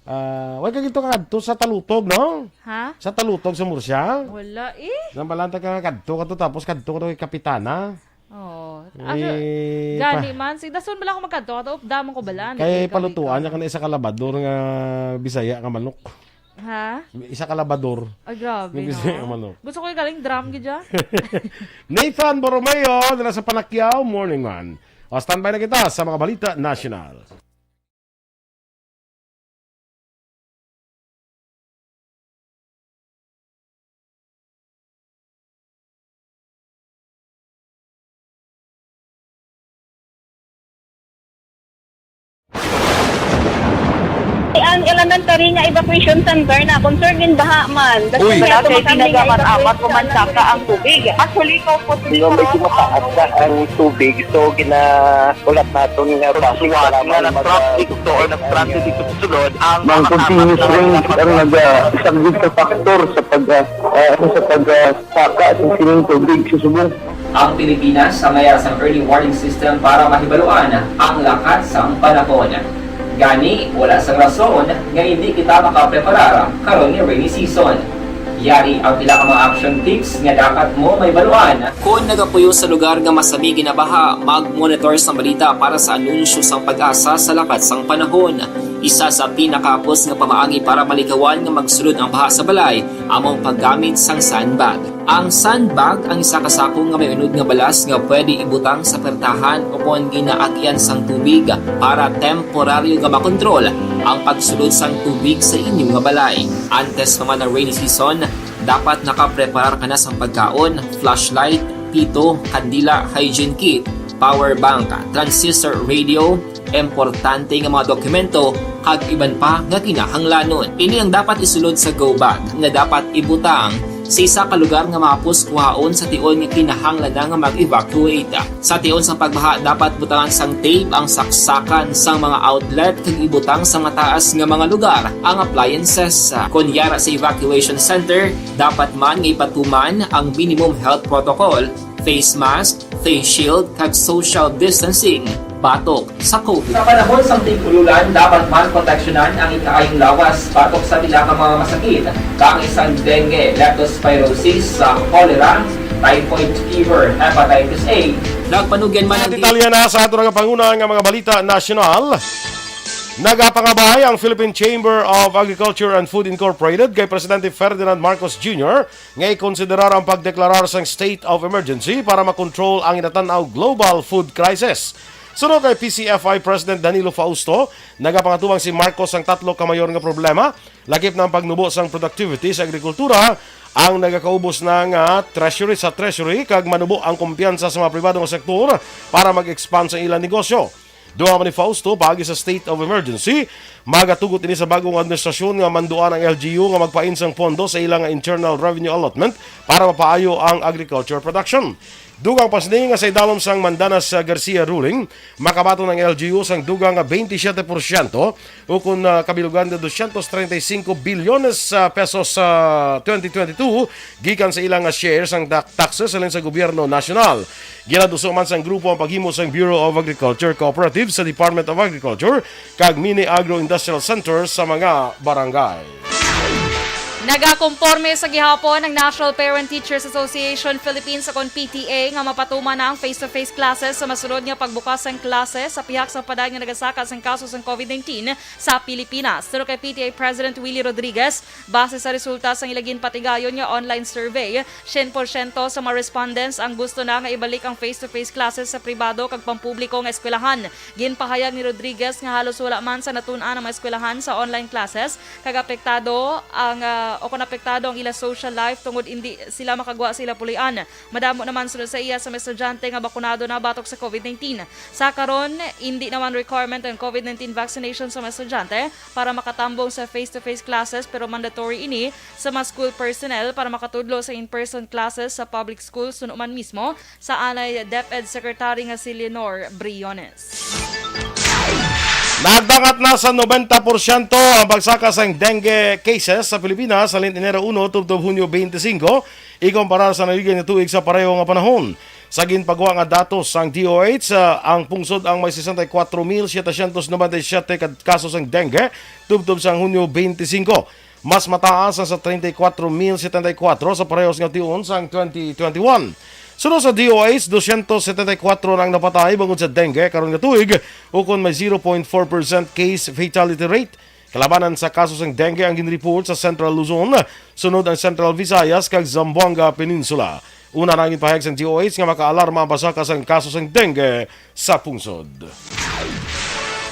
Ah, wala ka gito kadto sa Talutog, no? Ha? Sa Talutog sa Murcia? Wala eh. Nang balanta ka nga kadto, kadto, tapos kadto, kadto kay Kapitana. Oo. Eh, Asa, gani pa- man, si dason bala ako magkadto, kadto, upda man ko bala, Kay nagkikawikaw palutuan niya lang. ka na isa ka labador nga Bisaya nga manok. Ha? Isa ka labador. Ay, grabe, Yung Bisaya no? nga manok. Gusto ko yung galing drum, gid, ah. Nathan Borromeo, nila sa Panakyaw, morning man. O, standby na kita sa mga balita national. Ang elementary nga evacuation center na concern din baha man. Uy. Wala kay pinagamat-amat ko man saka ang tubig. Actually, ko po Yung medyo mataas na ang tubig, so ginaulat naton nga base Suwat para nga may nag-traffic mag- to or nag-transit dito sa sulod, ang Mang makakamit continuous lang rain ang ang nag-, ah, isang good factor sa pag, ah, ah, sa pag, ah, saka sa sining tubig sa subong. Ang Pilipinas ang mayara sang early warning system para mahibaluan ang lakat sang panahon. Gani, wala sang rason nga hindi kita makapreparar karon nga rainy season. Yari ang pila ka mga action tips nga dapat mo mahibaluan. Kon nagapuyo sa lugar nga masami ginabaha, mag-monitor sang balita para sa anunsyo sang PAGASA sa lakat sang panahon. Isa sa pinakahapos nga pamaagi para malikawan nga magsulod ang baha sa balay amo ang paggamit sang sandbag. Ang sandbag ang isa ka sako nga may unod nga balas nga pwede ibutang sa pertahan ukon ginaagian sang tubig para temporaryo nga makontrol ang pagsulod sang tubig sa inyo nga balay. Antes pa man ang rainy season, dapat nakapreparar ka na sang pagkaon, flashlight, pito, kandila, hygiene kit, power bank, transistor radio, importante nga mga dokumento, kag iban pa nga kinahanglanon. Ini ang dapat isulod sa go bag nga dapat ibutang sa isa ka lugar nga mahapos kuhaon sa tion nga kinahanglan na nga mag-evacuate. Sa tion sang pagbaha, dapat butangan sang tape ang saksakan sang mga outlet kag ibutang sa mataas nga mga lugar ang appliances. Kon yara sa evacuation center, dapat man nga ipatuman ang minimum health protocol, face mask, face shield, kag social distancing batok sa COVID. Sa panahon sang tig-ululan, dapat man proteksyonan ang ikaayong lawas batok sa pila ka mga masakit, kaangay sang dengue, leptospirosis, cholera, typhoid fever, hepatitis A. Nagpanugyan man ang Detalye na sa ato nga panguna nga mga balita nasyonal. Nagapangabay ang Philippine Chamber of Agriculture and Food Incorporated kay Presidente Ferdinand Marcos Junior nga ikonsiderar ang pagdeklarar sang state of emergency para makontrol ang ginatan-aw global food crisis. Suno kay P C F I President Danilo Fausto, nagapangatubang si Marcos sang tatlo ka mayor nga problema, lakip na ang pagnubo sang productivity sa agrikultura, ang nagakaubos na nga treasury sa treasury, kag manubo ang kumpiyansa sa mga pribado nga sektor para mag-expand sa ilang negosyo. Dugang pa ni Fausto, paagi sa state of emergency, magatugot ini sa bag-o nga administrasyon nga manduan ang L G U nga magpain sang pondo sa ila nga internal revenue allotment para mapaayo ang agriculture production. Dugang pa sini nga sa idalom sang Mandanas, ah, Garcia ruling, makabaton ang L G U sang dugang nga twenty-seven porsyento, ukon, ah, kabilugan nga dosyentos treinta y cinco bilyones, ah, pesos sa twenty twenty-two gikan sa ilang, ah, share sang ta-, taxes halin sa gobyerno nasyonal. Ginaduso man sang grupo ang paghimo sang Bureau of Agriculture Cooperative sa Department of Agriculture kag mini agro-industrial center sa mga barangay. Nagakomporme sa gihapon ang National Parent Teachers Association Philippines, o kon P T A, nga mapatuman na ang face-to-face classes sa masunod nga pagbukas sang klase sa pihak sang padayon nga nagasaka sang kaso sang COVID nineteen sa Pilipinas. Suno kay P T A President Willie Rodriguez, base sa resulta sang ila ginpatigayon nga online survey, syen porsyento sa mga respondents ang gusto na nga ibalik ang face-to-face classes sa pribado kag pampubliko nga eskwelahan. Ginpahayag ni Rodriguez nga halos wala man sa natun-an ang mga eskwelahan sa online classes kag apektado ang, ah, o kon apektado ang ila social life tungod indi sila makagwa sa ila puloy-an. Madamo naman, sunod sa iya, sa mga estudyante nga bakunado na batok sa COVID nineteen. Sa karon, indi naman requirement ang COVID nineteen vaccination sa mga estudyante para makatambong sa face-to-face classes, pero mandatory ini sa mga school personnel para makatudlo sa in-person classes sa public schools, suno man mismo sa anay DepEd Secretary nga si Leonor Briones. Nagdangat na sa nobenta porsyento ang pagsaka sang dengue cases sa Pilipinas halin Enero uno tubtob Hunyo twenty-five, ikumpara sa naligad nga tuig sa pareho nga panahon. Sa ginpagwa nga datos sang D O H, ah, ang pungsod ang may sesenta y kuatro mil setecientos nobenta y siyete ka kaso sang dengue tubtob sang Hunyo twenty-five. Mas mataas ang sa treinta y cuatro mil setenta y cuatro sa parehos nga tion sang twenty twenty-one. Suno sa D O H, dosyentos setenta y cuatro na ang napatay bangod sa dengue karon nga tuig, ukon may zero point four percent case fatality rate. Kalabanan sa kaso sang dengue ang ginreport sa Central Luzon, sunod ang Central Visayas kag Zamboanga Peninsula. Una na ang ginpahayag sang D O H nga makaalarma ang pasaka sang kaso sang dengue sa pungsod.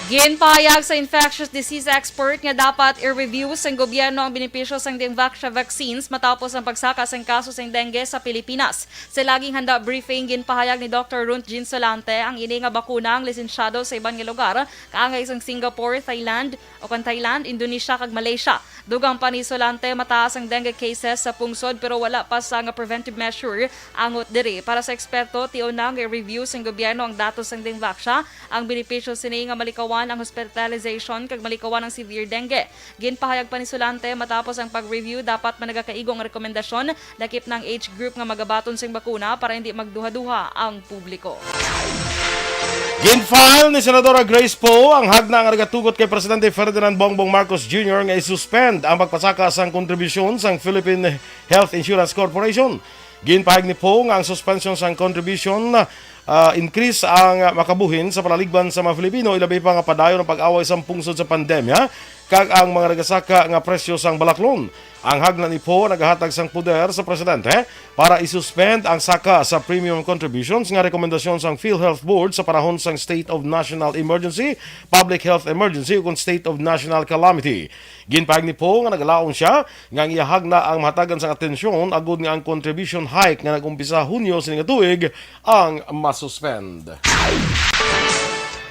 Ginpahayag sa infectious disease expert nga dapat i-review sang gobyerno ang benepisyo sang Dengvaxia vaccines matapos ang pagsaka sang kaso sang dengue sa Pilipinas. Sa laging handa briefing, ginpahayag ni Doktor Runt Jean Solante ang ini nga bakuna ang lisensyado sa iban nga lugar, kaangay sang Singapore, Thailand, o kon Thailand, Indonesia, kag Malaysia. Dugang pa ni Solante, mataas ang dengue cases sa pungsod pero wala pa sang preventive measure angot diri. Para sa eksperto, tion na nga i-review sang gobyerno ang datos sang Dengvaxia, ang benepisyo sini nga malikawan ang hospitalization kag malikawan ang severe dengue. Ginpahayag pa ni Solante, matapos ang pag-review, dapat managakaigo ang rekomendasyon, lakip na ang age group nga magabaton sing bakuna para hindi magduha-duha ang publiko. Gin-file ni Senadora Grace Poe ang hagna nga nagatugot kay Presidente Ferdinand Bongbong Marcos Junior nga i-suspend ang pagpasaka sang kontribusyon sang Philippine Health Insurance Corporation. Ginpahayag ni Poe nga ang suspension sang contribution, ah, increase ang makabuhin sa palaligban sa mga Filipino, ilabi pa nga padayon ang pag-away sang pungsod sa pandemya kag ang mga nagasaka nga presyo sang balaklon. Ang hagna ni Poe nagahatag sang poder sa presidente para i-suspend ang saka sa premium contributions nga rekomendasyon sang PhilHealth Board sa panahon sang State of National Emergency, Public Health Emergency, ukon State of National Calamity. Ginpahayag ni Poe nga nagalaom sia nga ang iya hagna ang mahatagan sang atensyon agod nga ang contribution hike nga nag-umpisa Hunyo sini nga tuig ang masuspend.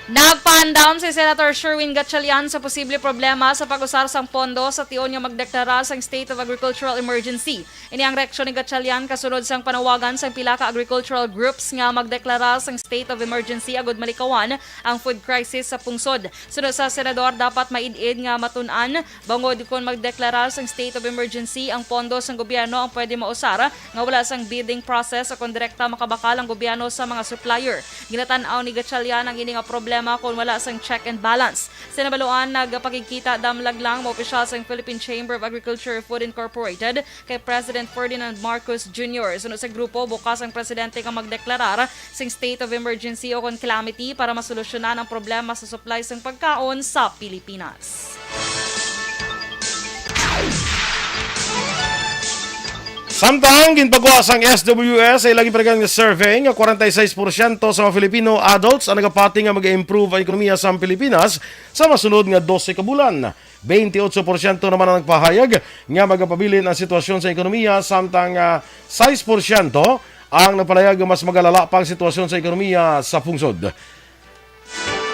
Nagpaandam si Senator Sherwin Gatchalian sa posible problema sa pag-usar sang pondo sa tion nga magdeklara sang State of Agricultural Emergency. Ini ang reaksyon ni Gatchalian kasunod sang panawagan sang pila ka agricultural groups nga magdeklara sang State of Emergency agud malikawan ang food crisis sa pungsod. Suno sa senador, dapat maid-id nga matun-an bangod kon magdeklara sang state of emergency ang pondo sang gobyerno ang pwede mausar nga wala sang bidding process o kon direkta makabakal ang gobyerno sa mga supplier. Ginatan-aw ni Gatchalian ang ini nga problema kon wala sang check and balance. Sa nabaluan, nagapakigkita damlag lang mga opisyal sang Philippine Chamber of Agriculture Food Incorporated kay President Ferdinand Marcos Junior. Suno sa grupo, bukas ang presidente nga magdeklarar sing state of emergency o kon calamity para masolusyonan ang problema sa supply sang pagkaon sa Pilipinas. Samtang ginpagwa sang S W S sa ilang ginpatigayon nga survey nga kwarenta y seis porsyento sa mga Filipino adults ang nagapati nga mag-improve ang ekonomiya sa Pilipinas sa masunod nga dose ka bulan. Twenty-eight porsyento naman ang nagpahayag nga magapabilin ang sitwasyon sa ekonomiya, samtang, ah, sais porsyento ang nagpahayag nga mas magalala pa ang sitwasyon sa ekonomiya sa pungsod.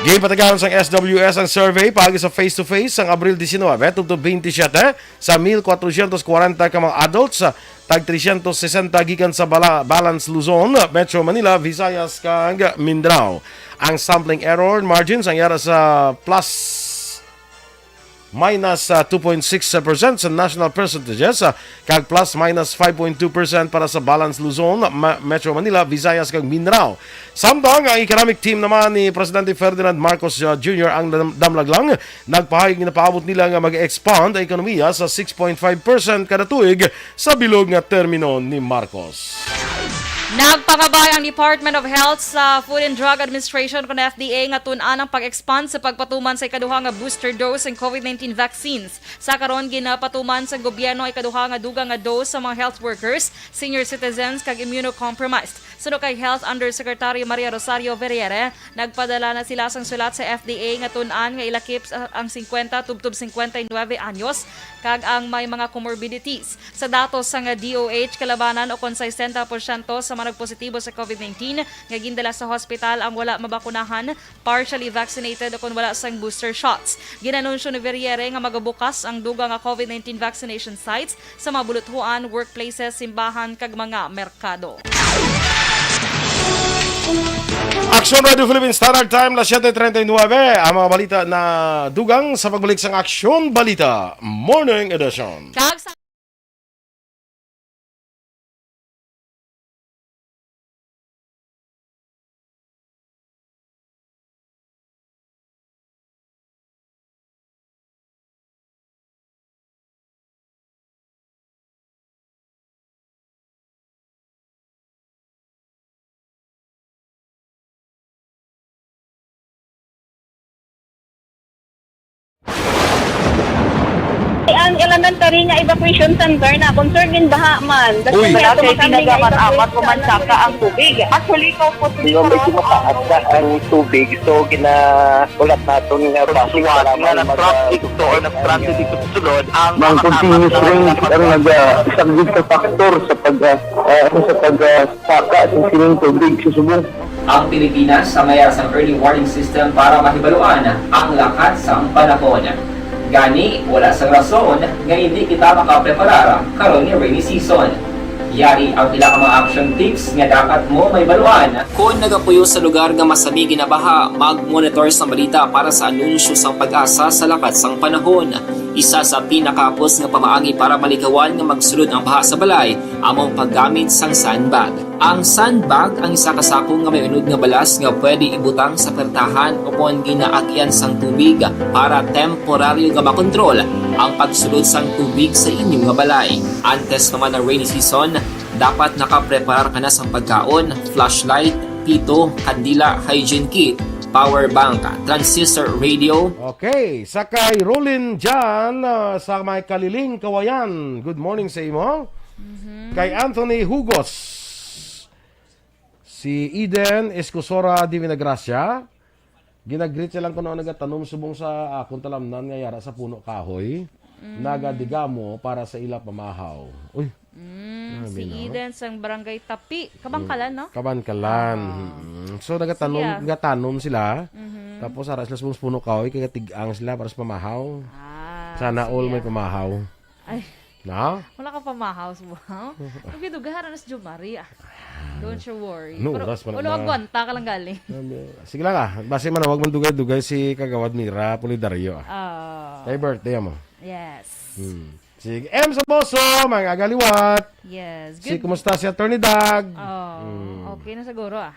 Ginpatagan sang S W S ang survey paagi sa face-to-face sang Abril diecinuebe tubtob twenty-seven sa mil kwatrocientos kwarenta ka mga adults, ah, tag trescientos sesenta gikan sa Bala-, Balance Luzon, Metro Manila, Visayas, kag Mindanao. Ang sampling error margin sang yara sa plus minus, ah, two point six percent sa national percentages, ah, kag plus minus five point two percent para sa Balance Luzon, Ma-, Metro Manila, Visayas, kag Mindanao. Samtang ang economic team naman ni Presidente Ferdinand Marcos, ah, Junior ang dam-, damlag lang, nagpahayag nga napaabot nila nga mag-expand ang ekonomiya sa six point five percent kada tuig sa bilog nga termino ni Marcos. Nagpangabay ang Department of Health sa Food and Drug Administration, kon F D A, nga tun-an ang pag-expand sa pagpatuman sa ikaduha nga booster dose sang COVID nineteen vaccines. Sa karon, ginapatuman sa gobyerno ang ikaduha nga dugang nga dose sa mga health workers, senior citizens, kag immunocompromised. Suno kay Health Undersecretary Maria Rosario Verriere, nagpadala na sila sang sulat sa F D A nga tun-an nga ilakip sa, ang singkwenta tubtob singkwenta y nuebe anyos kag ang may mga comorbidities. Sa datos sang D O H, kalabanan o kon sesenta porsyento sa mga nagpositibo sa COVID nineteen nga gindala sa hospital ang wala mabakunahan, partially vaccinated o kon wala sang booster shots. Ginanunsyo ni Verriere nga magabukas ang dugang nga COVID nineteen vaccination sites sa mga buluthuan, workplaces, simbahan, kag mga merkado. Aksyon Radio Philippine Standard Time, las siyete treinta y nuebe. Ang mga balita na dugang sa pagbalik sang Aksyon Balita Morning Edition. Kag sa Ang elementary nga evacuation center na concerned in baha man. Uy. Wala kay kinagamat-amat, umansaka ang tubig. Actually, kaupos. Di ba, medyo mataas na ang tubig, so ginahulat naton nga base nga nag-traffic to or nag-transit dito sa sulod ang mga continuous rain ang nag-, ah, isa gid ka factor sa pag, ah, ah, sa pag, ah, saka sa sining tubig sa subong. Ang Pilipinas ang may sang early warning system para mahibaluan ang lakat sang panahon. Gani, wala sang rason nga hindi kita makapreparar karon nga rainy season. Yari ang pila ka mga action tips nga dapat mo mahibaluan. Kon nagapuyo sa lugar nga masami ginabaha, mag-monitor sang balita para sa anunsyo sang PAGASA sa lakat sang panahon. Isa sa pinakahapos nga pamaagi para malikawan nga magsulod ang baha sa balay amo ang paggamit sang sandbag. Ang sandbag ang isa ka sako nga may unod nga balas nga pwede ibutang sa pertahan o kon ginaagyan sang tubig para temporaryo nga makontrol ang pagsulod sang tubig sa inyo nga balay. Antes pa man ang rainy season, dapat nakapreparar ka na sang pagkaon, flashlight, pito, kandila, hygiene kit, power bank, transistor radio. Okay, sa kay Rolin Jan, ah, sa may Kaliling, Kawayan. Good morning sa imo. Mhm. Kay Anthony Hugos, si Eden Escosora Divina Gracia, ginagreet siya lang kuno nagatanom subong sa akon talamnan nga yara sa puno kahoy. Mm. Nagadigamo para sa ila pamahaw. Uy, Mm, grabe, si no? Eden sang Barangay Tapi. Kabangkalan, no? Kabangkalan. Ah. Mm. So, nagatanom, Siya. nagatanom sila. Mhm. Tapos, ara sila sa puno kahoy, kaya tig-ang sila para sa pamahaw. Ah, Sana all siya. may pamahaw. Ay. Na? Wala ka pamahaw, subaw. Ang gidugay, hara na si Jomari, ah. Don't you worry. No, Pero, oras pa ulo, naman. agwanta ka lang gali. Sige lang, ah. Basi man, wag man dugay-dugay si Kagawad Mira Pulidario, ah. Ah. Kay birthday mo. Yes. Hmm. Sige, M Saboso, mga agaliwat. Yes. Si, Good. kumusta si Attorney Dag? Oh, Mm. okay na siguro, ah.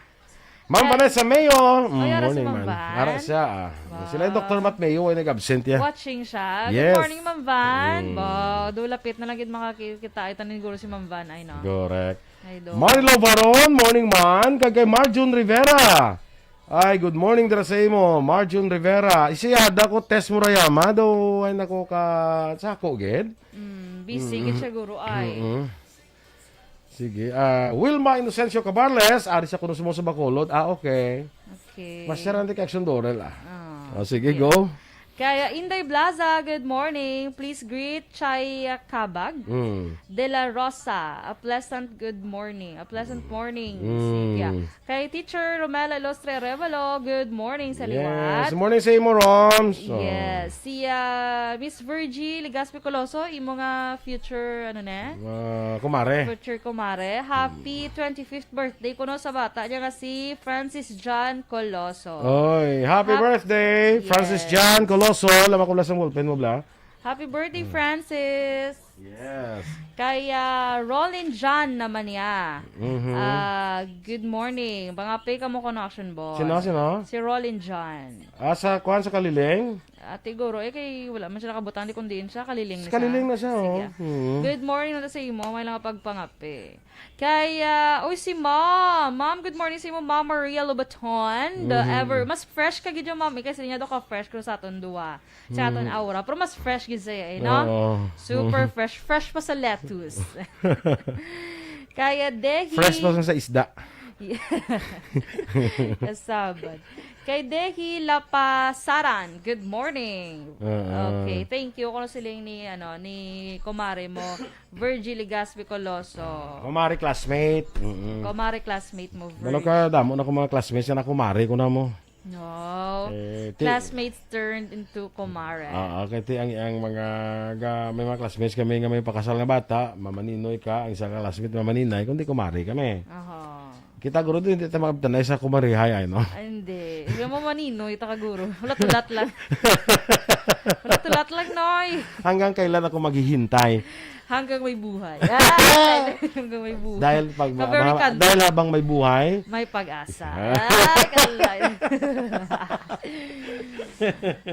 Ma'am Yes. Vanessa Mayo. Mm, Ay, ara si morning, Ma'am ma'am. Van. Ara siya, ah. Wow. Sila yung Doktor Matt Mayo ay nag-absent, ya. Watching siya. Yes. Good morning, Ma'am Van. Mm. Wow, do lapit na lang gid makakita ay tanin guro si Ma'am Van, ay, no? Correct. Ay, do. Marilo Baron, morning, man. Kag kay Marjun Rivera. Ay, good morning dira sa imo, Marjun Rivera. Isiyada ko Tess Murayama, do ay nako ka sako gid. Mm, busy gid Mm. siya, guro, ay. Mm-mm. Sige, ah, Wilma Inocencio Cabarles, ari sa kuno sa Bacolod. Ah, okay. Okay. Mas siya rin kay Action Dorel, ah. Ah, Oh, sige, okay. go. Kay, ah, Inday Blaza, good morning. Please greet Chay, ah, Kabag Mm. de la Rosa. A pleasant good morning. A pleasant morning. Mm. Sige. Kay Teacher Romela Ilostre Arevalo, good morning sa Yes. liwat. Good morning sa imo, Roms. Oh. Yes. Si, ah, Miss Virgie Legaspi Coloso, imo nga future, ano ne? Ah, kumare. Future kumare. Happy twenty-fifth birthday kuno sa bata niya nga si Francis John Coloso. Oy, happy Hap- birthday, Francis Yes. John Coloso. Lama ko lang sa ballpen mo, bla. Happy birthday, Hmm. Francis. Yes. Kay, ah, Roland John naman niya. Mhm. Ah, good morning. Pangape ka mo kuno, Action Boy. Sino, sino? Si Roland John. Ah, sa kuan sa Kaliling? Ah, siguro, eh, kay wala man siya nakabutang, di kundi yun siya, Kaliling Sa na siya. Kaliling na siya, Sige. oh. Mhm. Good morning na sa imo, may lang pagpangape. Kay, ah, uy, si Mom. Mom, good morning sa imo, Mom Maria Lobaton. The Mhm. ever, mas fresh ka gid yung Mom. Ikay sa niya do ka fresh ko sa aton duwa. Sa aton Mm. aura. Pero mas fresh gid siya, eh, no? Oo. Super fresh. Fresh pa sa lettuce. Kaya dehi Fresh pa sa isda. Kasaban. Kay Dehi Lapasaran, good morning. Oo. Okay, thank you. Kung siling ni, ano, ni kumare mo, Virgie Legaspi Coloso. Kumare classmate. Mm-mm. Kumare classmate mo, Wala Virgie. ka, damo na ko mga classmates na kumare ko na mo. No. Eh, ti- Classmates turned into kumare. Ah, okay, ti ang, ang mga ga-, may mga classmates kami nga may pakasal nga bata, mamaninoy ka, ang isa ka classmate mamaninay, kundi kumare kami. Aha. Kita guro din, hindi ta makabtanay sa kumarihay, ay, no? Ay, hindi. Hindi mo maninoy, ta ka guro. Hulat-hulat lang. Hulat-hulat lang, Noy. Hanggang kailan ako maghihintay? Hanggang may buhay. Ay, hanggang may buhay. Dahil pag Ka very ma-, candid. dahil habang may buhay. May pag-asa. Ay, kalay.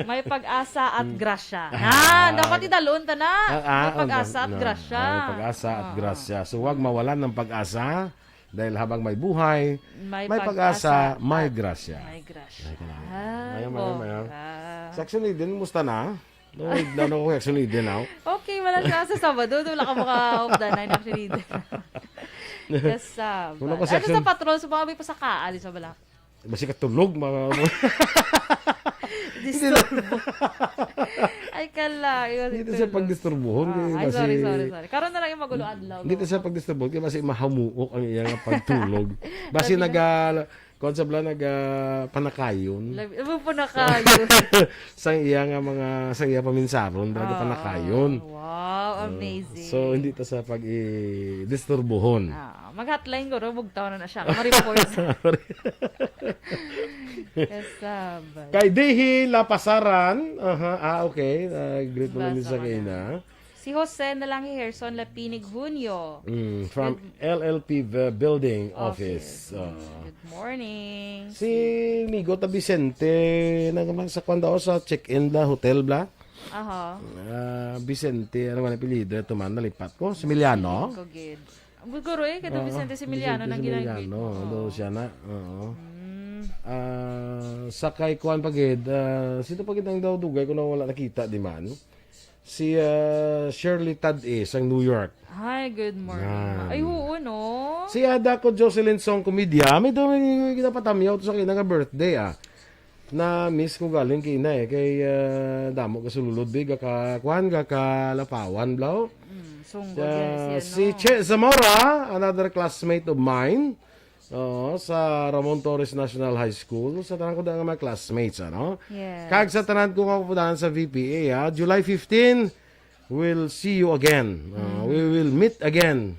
May pag-asa at Mm. grasya. Ah. Ah, dapat idalon ta na. Ah, ah, May pag-asa at no. grasya. May pag-asa at Ah. grasya. So, wag mawalan ng pag-asa dahil habang may buhay, May may pag-asa, pag-asa may at grasya. may grasya. Ay, ka lang. Ay, Mayo, mayo, mayo. bongga. Sa Action Eden, musta na? No, no, no, Action Eden, ah. Okay, wala siya sa Sabado. Doon lang ka makaupdan na yung Action Eden. Yes, ah, Wala but, ko sa ano sa Action patrol? Sa mga may pasakaan, di sa bala? Basi ka tulog, mga Disturbo. Ay, kala. Yun, Hindi siya tulog. pagdisturbuhon, Ah, kaya ay, basi sorry, sorry, sorry. Karon na lang yung magulo adlaw, Hindi no? siya pagdisturbuhon, kaya basi mahamuok ang iyang pagtulog. Basi Sabi na- naga-, kuwan sa bala, naga-, panakayon. Labi, ano panakayon? Sa iya nga mga, sa iya paminsaron, talaga Wow. panakayon. Wow, Oh, amazing. so, hindi ta sa pag-i-disturbuhon. Ah, mag-hotline ko, bugtaw na na siya. Ma-report sa Kasabay. Kay Dihi Lapasaran. Aha, ah, okay. Ah, greet mo lang din Basa sa ko na. kina. Si Jose na lang, Herson Lapinig Junio. Mm, from Good L L P v-, Building Office. Office. Ah. Good morning. Si Migo ta Vicente, nag-, sa kwan daw, sa check-in bla, hotel bla. Aha. Ah, Vicente, ano man ang apelyido? Ito man, nalipat ko. Similiano? Ko gid. Siguro eh, kay Ah, Vicente Similiano Vicente nang ginagwit Similiano, mo. daw Oo. siya na. Oo. Mm. Ah, sa kay kuan pa gid, ah, sino pa gid ang daw dugay ko na wala nakita, di man? Si, ah, Shirley Tad-e sang New York. Hi, good morning. Yan. Ay, oo, no? Si Ada ko, Jocelyn Song Comedia, may daw may ginapatamyaw to sa kina nga birthday, ah. Na-miss ko galing kina, eh. Kay, ah, damo ka sululod, big, ka, kuan, ka, kalapawan, blaw. Mm, sunggol Sa, yan siya, si no? Che Zamora, another classmate of mine. Oo, sa Ramon Torres National High School. Sa tanan ko daan nga mga classmates, ano? Yes. Kag sa tanan ko nga pupuntahan sa V P A, ha? July fifteen, we'll see you again. Uh, Mhm. we will meet again.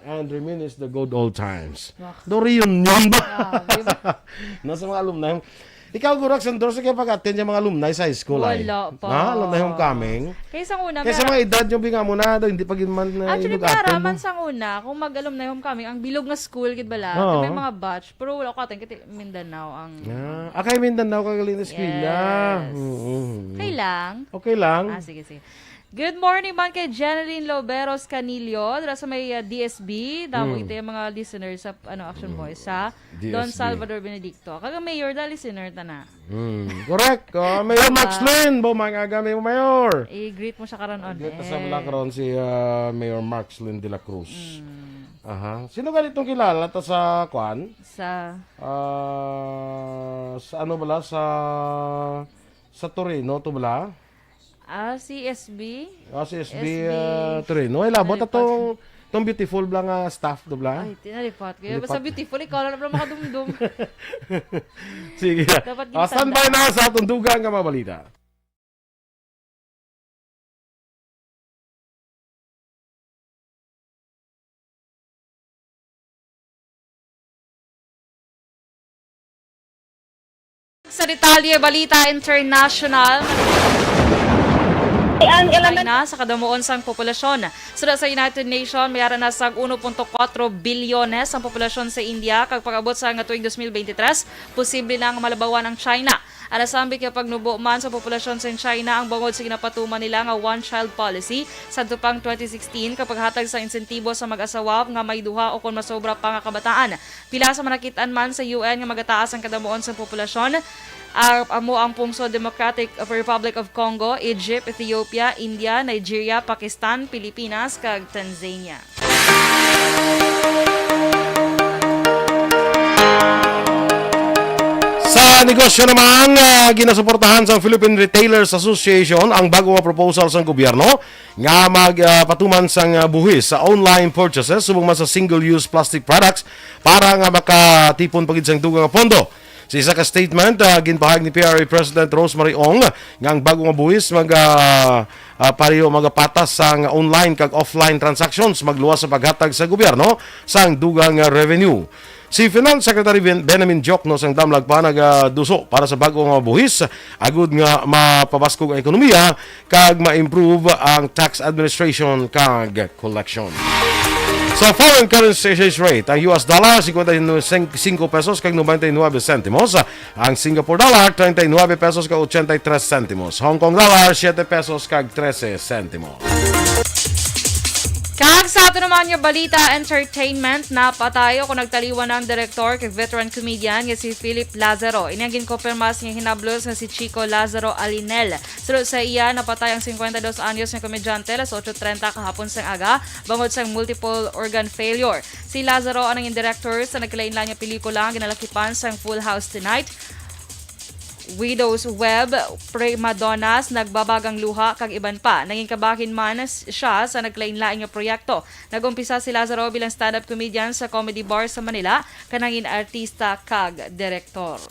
And reminisce the good old times. Wah. The reunion ba? Grabe ba? Nasa mga alumni. Ikaw, Guro Action, Dor, sa kaya pag-attend yung mga alumni sa high school, ay? Wala pa. Ha? Alumni homecoming? Kaysa una, Kaysa may mga edad nyo, binga mo na, hindi pa gid man, eh, Actually, inug-attend para mo. man sang una, kung mag-alumni homecoming, ang bilog nga school, gid bala, Oo. may mga batch, pero wala ko atin, kasi Mindanao ang Ah, ah, kay Mindanao ka galing na eskwela. Yes. Mm, mm, mm. Okay lang? Okay lang. Ah, sige, sige. Good morning man kay Jeneline Loberos Canillo, dira sa may, ah, D S B. Damo Mm. ito yung mga listeners sa, ano, Action Mm. Boys, sa D S B. Don Salvador Benedicto. Kaga mayor da, listener ta na. Mm. Correct. Oh, Mayor Diba? Mark Slin, bo, mga aga, Mayor, Mayor. I-greet mo siya karon on Greet sa air. Malakaron si, ah, Mayor Mark Slin de la Cruz. Mm. Aha. Sino ganitong kilala ta sa, kwan? Sa Ah, sa ano bala? Sa, Sa Torino, to bala? Ah, si S B? Ah, si S B, S B. Ah, Torino. Ay, labot Nalipat. atong, tong beautiful bala nga staff, to bala? Ay, tinalipat ko. Basta Nalipat. beautiful, ikaw na lang makadumdum. Sige. Dapat Ah, standby ginatanda. na sa atong dugang nga mga balita. Sa detalye, balita international. Ang element China sa kadamuon sang populasyon. Sula sa United Nations, may ara na sang uno punto kuwatro bilyones ang populasyon sa India, kag pag-abot sa nga tuig dos mil bente tres, posible na nga malabawan ang China. Ang nasambit nga pagnubo man sa populasyon sa China ang bangod sa ginapatuman nila nga one-child policy sadto pang twenty sixteen, kag paghatag sa insentibo sa mag-asawa nga may duha o kon masobra pa nga kabataan. Pila sa manakit-an man sa U N nga magataas ang kadamuon sa populasyon, ah, amo ang pungsod Democratic Republic of Congo, Egypt, Ethiopia, India, Nigeria, Pakistan, Pilipinas, kag Tanzania. Sa negosyo naman, ah, ginasuportahan sa Philippine Retailers Association ang bago nga proposal sang gobyerno nga mag, ah, patuman sang, ah, buhis sa online purchases subong man sa single-use plastic products para nga makatipon pa gid sang dugang nga pondo. Sa isa ka statement, ah, ginpahayag ni P R A President Rosemary Ong nga ang bago nga buhis mag, ah, ah, pareho magapatas sang online kag offline transactions, magluwas sa paghatag sa gobyerno sang dugang nga revenue. Si Finance Secretary Ben-, Benjamin Diokno sang Damlag pa nagaduso para sa bago nga buhis agud nga mapabaskog ang ekonomiya kag ma-improve ang tax administration kag collection. Sa foreign currency exchange rate, ang U S dollar, cincuenta y cinco pesos kag noventa y nueve centimos. Ang Singapore dollar, treinta y nueve pesos kag ochenta y tres centimos. Hong Kong dollar, siete pesos kag trese centimos. Kag sa ato naman nga balita, entertainment, napatay o kung nagtaliwan ang direktor kag veteran comedian nga si Philip Lazaro. Ini ang ginkonfirma sa iyang hinablos nga si Chico Lazaro Alinel. Sulod sa iya, napatay ang cincuenta y dos anyos nga komedyante alas ocho treinta kahapon sang aga bangod sang multiple organ failure. Si Lazaro ang nangin direktor sa nagkalain-lain nga pelikula nga ginalakipan sang Full House Tonight, Widow's Web, Prima Donnas, Nagbabagang Luha, kag iban pa. Nangin kabahin man s-, siya sa nagkalain-lain nga proyekto. Nag-umpisa si Lazaro bilang stand-up comedian sa Comedy Bar sa Manila, kag nangin artista kag direktor.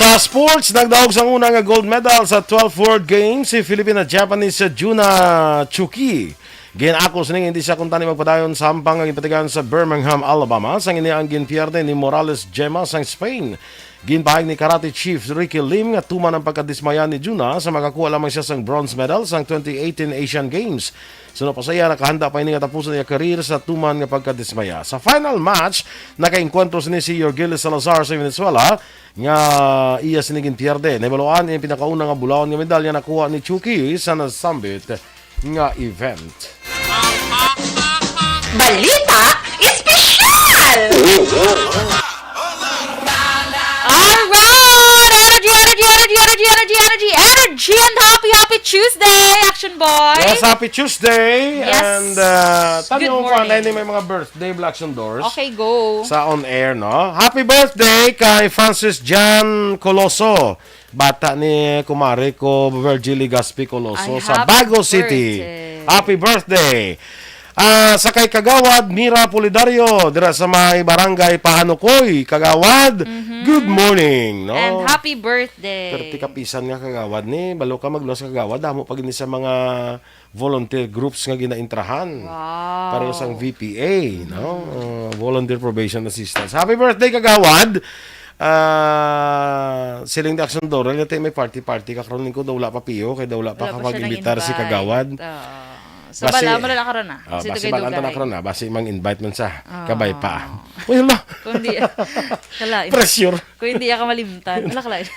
Sa sports, nagdaog sang una nga gold medal sa twelfth World Games si Filipina-Japanese Juna Chuki. Gin-ako sining hindi siya kuntani magpadayon sa hampang nga ginpatigayon sa Birmingham, Alabama, sang ini ang ginpierde ni Morales Gemma sang Spain. Ginpahayag ni Karate Chief Ricky Lim nga tuman ang pagkadismaya ni Juna sa makakuha lamang siya sang bronze medal sang twenty eighteen Asian Games. Suno pa sa iya, nakahanda pa ini nga tapuson iya career sa tuman nga pagkadismaya. Sa final match, nakaengkwentro sini si Yorgelis Salazar sa Venezuela, nga iya sini ginpierde. Nahibaluan, ang pinakauna nga bulawan nga medalya nakuha ni Chuki sa nasambit nga event. Balita Espesyal! Alright! Energy, energy, energy, energy, energy, energy, energy, and happy, happy Tuesday, Action Boy! Yes, happy Tuesday! Yes. And, uh, Good tanong ko, morning. Anay ni may mga birthday, Black Action Doors. Okay, go. Sa on air, no? Happy birthday kay Francis Jan Coloso. Bata ni kumare ko, Virgie Legaspi Coloso, Ay, sa happy Bago City. Birthday. Happy birthday. Ah, sa kay Kagawad Mira Pulidario, dira sa may barangay Pahanukoy, Kagawad, Mhm. good morning, no? And happy birthday. Thirty kapisan nga Kagawad ni, balo ka magluwas Kagawad, damo pa gini sa mga volunteer groups nga ginaintrahan. Wow. Pareho sang V P A, no? Mm. Uh, Volunteer Probation Assistance. Happy birthday, Kagawad! Ah, siling di Action Doral, nga tayo may party-party ka karon, lingkod daw wala pa piyo, kay daw wala pa Wala ka pa siya mag-imbitar si nang-invite. Kagawad. Oo. So, Basi, bala mo na lang karon, ah. oh, Kasi basi dugay-dugay. Bala na karon, ah. Basi mang-invite man sa Oo. kabay pa. Uy, hala. Kung di, kalain. Pressure. Kung hindi ka malimtan. Wala, kalain.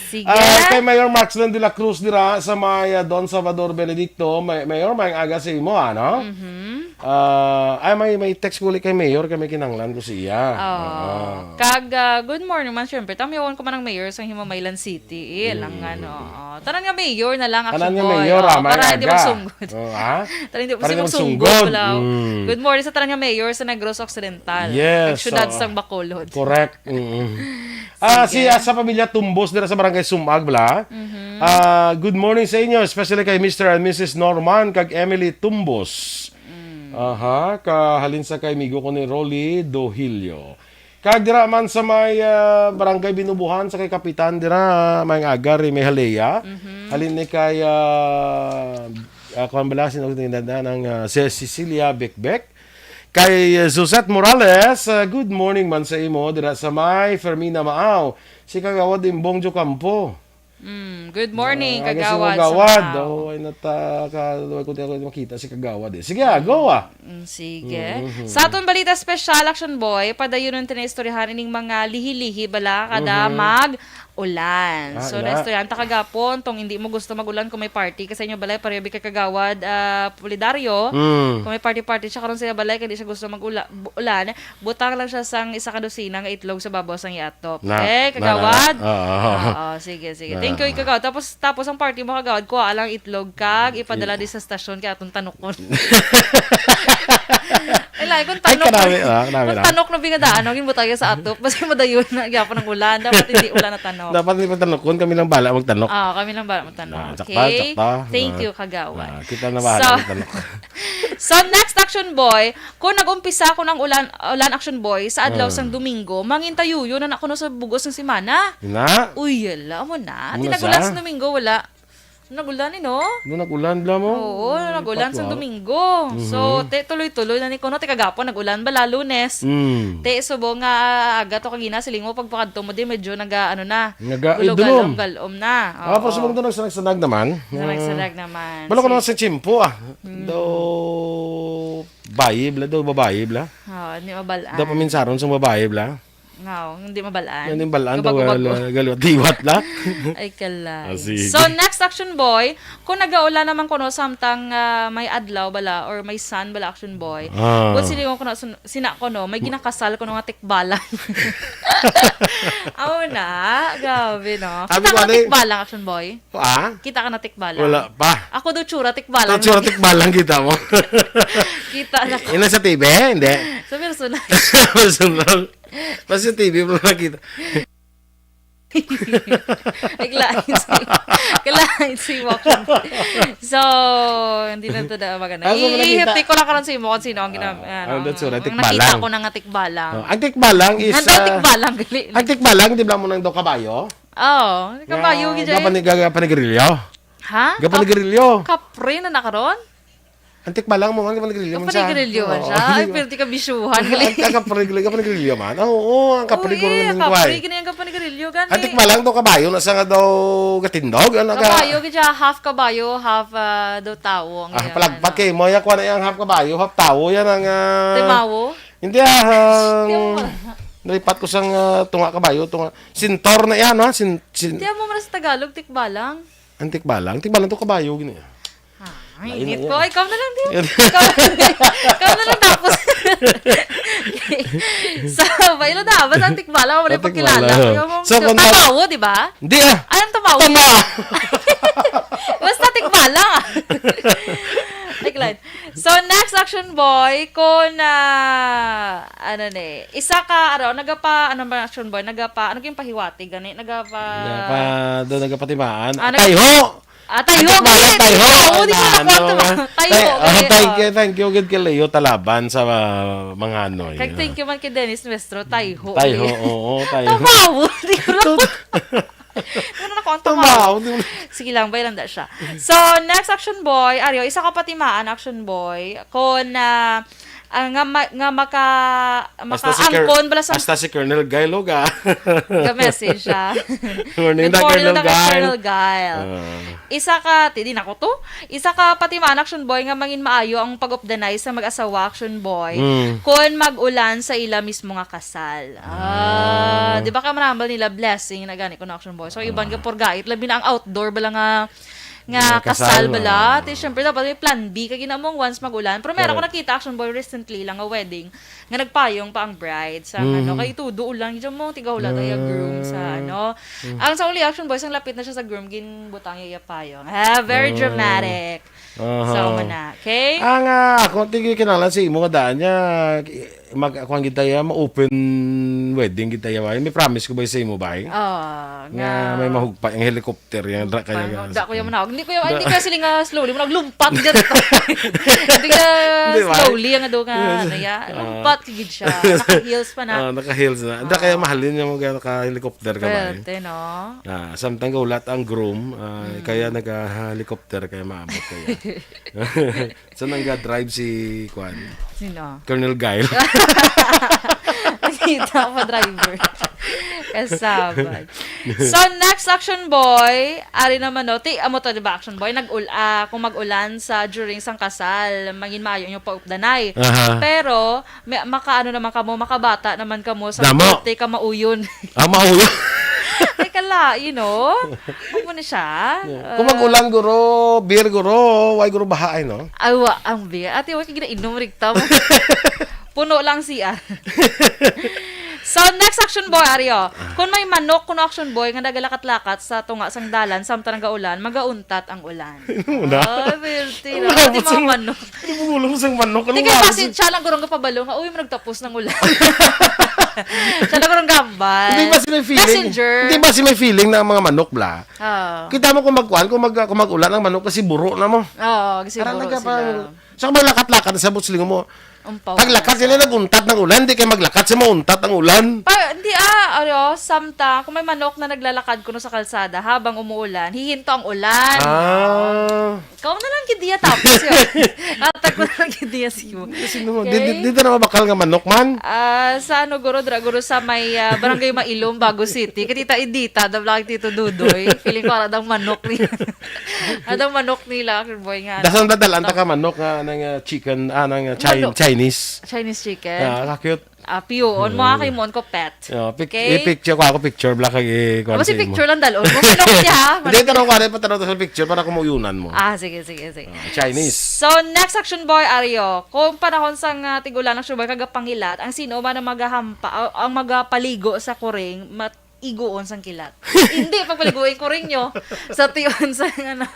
Sige. Ah, kay Mayor Maxlan de la Cruz dira sa may, ah, Don Salvador Benedicto. May, Mayor, may aga sa imo, ano? Mhm. Ah, ay, may, may text ko ulit kay Mayor, kay may kinanglan ko siya. Oo. Oo. Kag, ah, good morning man, syempre. Tamyawan ko man ang Mayor sa Himamaylan City. Eh, lang Mm. ano, oo. Tanan nga Mayor na lang, Tanan Action nga Boy. Mayor, Oo, ah, may para hindi aga. magsunggod. Oh, ha? Tanan hindi Para hindi magsunggod, magsunggod. wala. Mm. Good morning sa tanan nga Mayor sa Negros Occidental. Yes, Ang syudad oo. sang Bacolod. Correct. Mm. Ah, si, Sige. ah, sa pamilya Tumbos dira sa Barangay Sumag, bala. Mhm. Ah, good morning sa inyo, especially kay Mister and Missus Norman kag Emily Tumbos. Mm. Aha, kahalin sa kay migo ko ni Rolly Dohilio. Kag dira man sa may, ah, Barangay Binubuhan sa kay Kapitan dira, may agar, may Halea. Mhm. Halin ni kay, ah, ah, kuwan bala, sino ang, ah, si Cecilia Bekbek. Kay, uh, Suzette Morales, uh, good morning man sa imo dira sa may Fermina Maaw. Si Kagawad Imbong Jocampo. Mm, good morning, Ah, aga si Kagawad, sa Kagawad. Maaw. Oh, ay nata ka, wala ko, di ako makita si Kagawad eh. Sige, ah, go ah. Mm, sige. Mhm. Sa aton balita special, Action Boy, padayunon ta na istoryahan ining mga lihi-lihi bala kada Mhm. mag-ulan. Ah, So, na. naistoryahan ta kagapon, tong hindi mo gusto mag-ulan kung may party, kasi inyo balay, pareho bi kay Kagawad, ah, Pulidario. Mm. Kung may party-party siya, karon siya balay, kay di siya gusto mag-ula-, bu-, ulan, butang lang siya sang isa ka dosina nga itlog sa babaw sang iatop. Na, Okay, na, na, Kagawad? na. Oo. Oo, sige, sige. Na. Thank you, Kagawad. Tapos, tapos ang party mo, Kagawad, kuha lang itlog kag ipadala I- di sa stasyon kay atong tanokon. Ay, lain, kung Ay, tanok, kanami, ah, kanami kung na. tanok na bingadaan, ang imutaya sa atop, basta madayon na gyapon ang ulan. Dapat hindi ulan na tanok. Dapat hindi pa tanokon, kami lang bala magtanok. Ah, kami lang bala magtanok. Ah, sakta, Okay? sakta. Thank Ah. you, Kagawad. Ah, kita na bahala So, magtanok. So, next, Action Boy, kung nag-umpisa ko ng ulan, ulan, Action Boy, sa adlaw Ah. sang Domingo, mangintayuyo na na kuno sa bugos ng semana. Na? Uy, yala mo na. Amo na Tinagulan sa? sa Domingo, wala. Nagulan ni, no? No, nagulan bala mo? Oo, Ay, nagulan sa patwa. Domingo. Mhm. So, te, tuloy-tuloy na ni kuno, te, kagapon, nagulan bala, Lunes. Mm. Te, subo nga aga to kagina, siling mo, pagpakadto mo, di, medyo naga, ano na, Naga-, gulo-galom, idulom. galom na. Ah, pero Oo. subong to nagsanag-sanag naman. Nagsanag Ah. naman. Balo ko Si- naman sa tiyempo, ah. Hmm. Daw bayi bala, daw babayi bala. Ah, di mabalaan. Daw paminsaron sa babayi bala. Ngaw, hindi mabalaan. Hindi mabalaan, daw Gabag-ubag gal-, ko. galiwat-liwat la. Ay, kalay. Ah, sige. So, next, Action Boy, kung nagaulan naman kuno samtang, ah, may adlaw bala or may sun bala, Action Boy, Ah. kung sili ko kuno, sun-, sina ko, no, may ginakasal ko nga tikbalang. Aw na, grabe, no? Sabi Kita ko ka na na eh. tikbalang, Action Boy? Ah? Kita ka na tikbalang? Wala pa. Ako daw tsura tikbalang. Ito, tsura tikbalang kita mo. Kita na ko. Ina sa T V? Hindi. Sa personal. Personal. Basta sa T V mo nakita. Ay, kalain si, kalain si Walker. So, hindi na to da maganda. Ah, so, nakita- Ihihipti ko lang karon sa imo kung sino ang gina-, Ah, ano, ang, that's all, ang tikbalang. nakita ko na nga tikbalang. Oh, ang tikbalang is, Nandang ah, tikbalang, gali. ang tikbalang, di ba mo nang daw kabayo? Oo, kabayo, Nga, gid, eh. gapan-, ga-, gapanigrilyo? Ha? Gapanigrilyo. Kap-, kapre na na karon? Ang tikbalang mo, ang gapanigrilyo man siya. Gapanigrilyo man Oo. siya? Ay, pero di ka bisyuhan, gali. Ang, ang kapre, gali, gapanigrilyo man. Ah, oo, ang kapre Uy, ko rin ang kapre, kuway. gini ang gapanigrilyo, gani. Ang tikbalang to kabayo na sa nga daw gatindog, ano ka? Kabayo, gid siya, half kabayo, half, ah, daw tawo ang Ah, iyang, palagpat ano. kay mo, ya, kuha na yang half kabayo, half tawo, yan ang, ah, Timawo? Hindi, ah, ang Timawo. nalipat ko sang, ah, tunga kabayo, tunga, sintor na yan, ha? Sin-, sin- Tiyan mo man sa Tagalog, tikbalang. Ang tikbalang? Tikbalang to kabayo, gini. Ah, Lain init na ko. yan. Ikaw na lang, Dio. Ikaw, ikaw na lang tapos. So, bailo na. Basta ang tikbalang, wala Ang pagkilala. tikbalang. Kaya mong So, kung tama- tamawo, di ba? Hindi, ah. Ay, ang tamawo. Tama. Basta tikbalang, ah. Tiklan. So, next, Action Boy, kung, ah, ano ni, isa ka, ano, nagapa, ano ba, Action Boy, nagapa, ano yung pahiwati, gani? Nagapa Nagapa-, doon nagapatimaan. Ah, nag- Tayho! Ah, tayho, Ang tikbalang, gani. tayho. Oo, di ko Na, nakuha ano, to ba? ah, Tayho, tay-, ah, gani, thank oh. you, thank you, good kay Leo Talaban sa, ah, mga ano, Kag yun. thank you man kay Dennis Nuestro, tayho, Tayho, gani. oo, tayho. Tamawo, di ko na Tut- Ano na ko ang Tama, tamaw? hindi mo Sige lang, bay lang da siya. So, next, Action Boy, Ario, isa ka patimaan, Action Boy, kon, ah, ah, nga ma-, nga maka-, Hasta si Ker-, makaangkon bala sa hasta si Colonel Guy Loga. Ga-message siya. Morning Good da, morning Colonel da, Guy. Colonel Guy. Ah. Isa ka, ti-, di na ko to. Isa ka patimaan, Action Boy, nga mangin maayo ang pag-updanay sa mag-asawa, Action Boy, Mm. kon mag-ulan sa ila mismo nga kasal. Ah, Ah. di ba ka manambal nila blessing na gani ko na Action Boy. So, iban Ah. ka purgait, labi na ang outdoor bala nga, nga Nga kasal, kasal bala. ah. Ti, syempre, dapat may plan B kay ginamong once mag-ulan. Pero meron ko Correct. nakita Action Boy recently lang nga wedding nga nagpayong pa ang bride sa Mm. ano, kay tudo ulan, gid mo, tigahula tayo groom sa Ah. ano. Mm. Ang sa uli Action Boy, sang lapit na siya sa groom, ginbutang niya iya payong. Ah, very Ah. dramatic. Aha. So, man na, okay? Ang, ah, ako, tingin kinahanglan sa imo nga daan niya, mag-, kuwan gid tayo, ma-open wedding gid tayo, bay. May promise ko ba sa imo, bay? Ah, Nga nga may mahugpa yung helicopter, yung dra kaya Parang ga- da ko yung manawag. Hindi ko yung, hindi ko sila nga slowly, mo naglumpat dyan. Hindi ka Di ba? slowly ang ado nga, Yes. ano ya, Ah. lumpat gid siya. Naka-heels pa na. Ah, naka-heels na. Hindi Ah. kaya mahalin yung mga naka-helicopter ka ba, eh? Pwerte, no? Ah, samtang gaulat ang groom, ah, Mm. kaya naka-helicopter, kaya maabot kaya. So, nangga-drive si, kwan? Sino? Colonel Guile. Nakita pa driver. Kasabad. So, next action boy, ari naman, no? Ti, amo to, di ba, action boy? Nag-ul-, ah, kung mag-ulan sa during sang kasal, mangin maayo yung paupdanay. Aha. Pero, may, makaano naman kamo, makabata naman kamo sa Damo. Puti ka mauyon. Ah, mauyon. Teka la, you know? Ano na siya? Kung mag-ulan, guro, beer, guro, why, guro, bahaay, no? Awa, ang beer. Ate, wala ka ginainom, rigta mo. Puno lang siya. So, next action boy, Ario. Kung may manok, kuno action boy, nga nagalakat-lakat sa tunga sang dalan, samtang nagaulan, magauntat ang ulan. Ano mo na? Ah, filthy Ano na. mo Di sa mga manok. Ano mo ulam sa manok? Ano Di kay nga basi, gusto? siya lang gurong kapabalo nga, "Uy, managtapos ng ulan." Siya lang gurong gambal. Hindi ba si may feeling? Messenger. Hindi ba si may feeling na ang mga manok, bla? Oo. Kita mo kung magkuhan, kung mag-, kung mag-ulan ang manok kasi buro na mo. Oo, kasi Parang buro nagkapa-, sila. So, kung maglakat-lakat sa butsling mo, Umpaw paglakat na sila, siya. nag-untat ng ulan, di kayo maglakat sa mauntat ang ulan. Pa, hindi ah, ano, samta, kung may manok na naglalakad kuno sa kalsada habang umuulan, hihinto ang ulan. Ah. Ikaw na lang gid diya tapos yun. Atag ko na lang gid diya si mo. Kasi no, Okay? di, di, di na mabakal nga manok man. Ah, sa ano, guro, dra, guro, sa may, ah, Barangay Mailom, Bago City. Katita Idita, da lang Tito Dudoy. Feeling ko, ara dang manok ni, ara dang manok nila, boy nga. Dasang dadalan ta ka manok nga, nang, ah, chicken, ah, nang, ah, Chin-, Manok. Chinese. Chinese chicken. Ah, ka-cute. Ah, piyon mo, Mm. ah, kay mo, ko pet. Yeah, pic-, Okay? i-picture ko, ako picture, black, kag i-, kuwan Tapos sa imo. i-picture lang, dalon mo. Manok siya, ha? Hindi, Manok. tanong ko, ano pa tanong sa picture para kung mauyunan mo. Ah, sige, sige, sige. Ah, Chinese. So, next action boy, Ario. Kung panahon sang, ah, tigulang action boy, kagapangilat, ang sino man ang magahampa, ah, ang magapaligo sa kuring, mat-, iguon sang kilat. Hindi, pagpaligo ang kuring nyo. Sa tion sa, ano,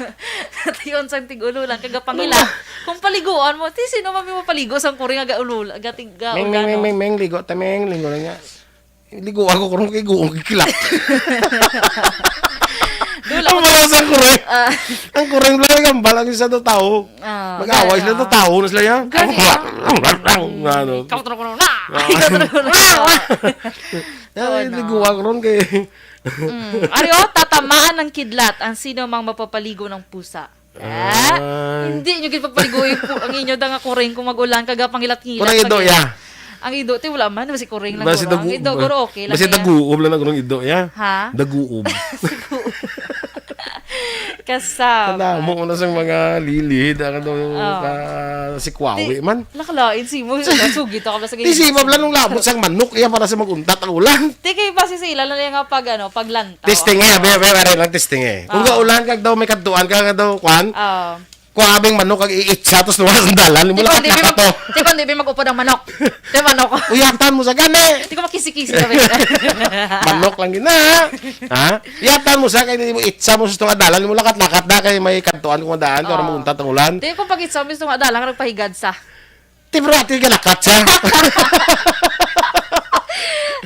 sa tion sa tig-ululan, kagapangilat. Kung paliguan mo, ti sino man may mapaligo sang kuring, aga ulul-, aga tig-, aga Meng, meng, meng, ulano. meng, meng, ligo, ta, meng, ligo na nga. Ligo ako, kurong kay guong kilat. Dula Ang ko mga sa kuring. Ah. Ang kuring lang ang balang isa daw tao. Ah, Mag-away sila gano'n. daw tao na sila yan. Gani, ah. Ano? Ikaw, turo ko na. Ah. Ikaw, turo ko na. Ay, Oo, no. ligo ako ron kay Mm. Ari, oh, tatamaan ng kidlat ang sino mang mapapaligo ng pusa. Ah, Ah. hindi nyo gid papaligoy po ang inyo da nga kuring kung mag-ulan, kaga pangilat-ngilat Kung ang ido, pag-, ya. Ang ido, ti, wala man, basi kuring lang Basi guro. Ang dagu-, ido, guro, okay lang basi yan. daguob lang na guro ang ido, ya. Ha? Daguob. Kasama. Kanamo ko na sa mga lilid, ang ano, Oh. ka, si Kwawi Ti-, man. Nakalain si mo, sugi to ka ba sa Di si Imam lang nung labot sang manok, iya para sa mag-untat ang ulan. Ti, kay basi sila lang yung nga pag, ano, paglantaw. Testing eh, be, be, be, lang testing eh. Kung Ah. gaulan kag daw may kadtuan ka nga daw, kwan, Oo. kuha abing manok kag iitsa, tapos luwas ang dalan, Di mo ba, lang di ba mag-, kato. di ba, di ba mag-upod ang manok? Di ba, manok? Uyatan mo sa gani. Di ko makisi-kisi ka ba? Manok lang gina. Ha? Uyatan mo sa kay di mo itsa mo sa tunga dalan, mo lakat-lakat na kay may kadtuan kung daan, kung Ah. mamuntat ang ulan. Di ko pag-itsa mo sa tunga dalan, nagpahigad sa. Ti, pero ati galakat siya.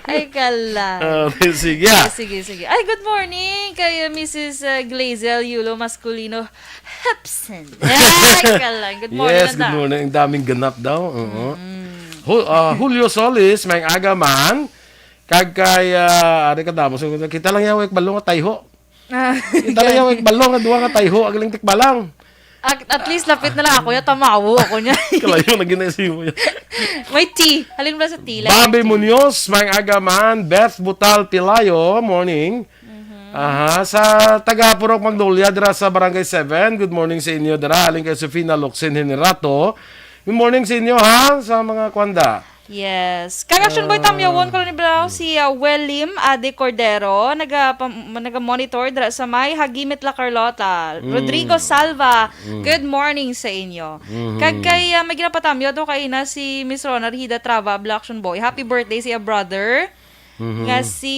Ay, kala. Ah, sige, ah. Sige, sige. Ay, good morning kay, uh, Missus, uh, Glazel Yulo Masculino Hepson. Ay, kala. Good morning, Yes, good Nanda. morning. Ang daming ganap daw. Oo. Mm. Ju-, ah, Julio Solis, may aga man. Kag kay, ah, ari ka damo. So, kita lang yan, wek balong at tayho. Ah, Kita lang yan, wek balong at duwa nga tayho. Agaling tikbalang. At, at least lapit na lang ako, ya tamawo ako niya. Kalayo na ginaisi mo yan. May tea. Halin mo lang sa tea, like Bobby tea. Munoz, may aga man. Beth Butal Pilayo, morning. Mhm. Aha, sa taga Purok Magnolia, dira sa Barangay seven. Good morning sa inyo, dira. Halin kay Sofina Locsin Henerato. Good morning sa inyo, ha, sa mga kwanda. Yes. Kag action boy, Ah. tamyawon ko ni Bro, si, ah, Welim Ade Cordero, naga-, pam-, naga-monitor dira sa may Hagimit, La Carlota. Mm. Rodrigo Salva, Mm. good morning sa inyo. Mhm. Kag kay, ah, may ginapatamyo to kay na si Miss Rona Rihida Trava, Black Action Boy. Happy birthday sa iya brother. Mhm. nga si,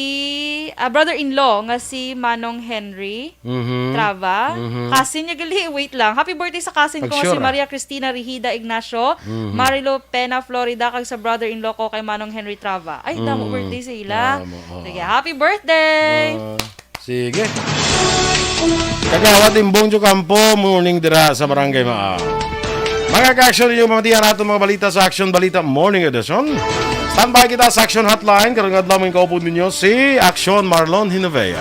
ah, brother-in-law nga si Manong Henry Mhm. Trava. Mhm. Cousin niya gali, wait lang. Happy birthday sa cousin ko nga si Pag-sure, ah. Maria Cristina Rihida Ignacio, Mhm. Marilo Pena Florida, kag sa brother-in-law ko kay Manong Henry Trava. Ay, damo Mm. birthday sa ila. Damo, oo. Sige, happy birthday! Ah, sige. Kagawad Imbong Jocampo, morning dira sa Barangay Maa. Mga ka-action, ninyo pamatihan nato mga balita sa Action Balita Morning Edition. Standby kita sa Action Hotline. Karong adlaw, ang kaupod ninyo si Action Marlon Hinovea.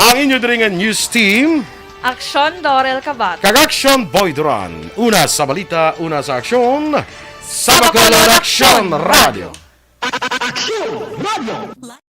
Ang inyo diri nga news team, Action, Dorel Kabat. kag Action Boy Duran. Una sa balita, una sa aksyon. Sa Bacolod Action Radio. Action Radio.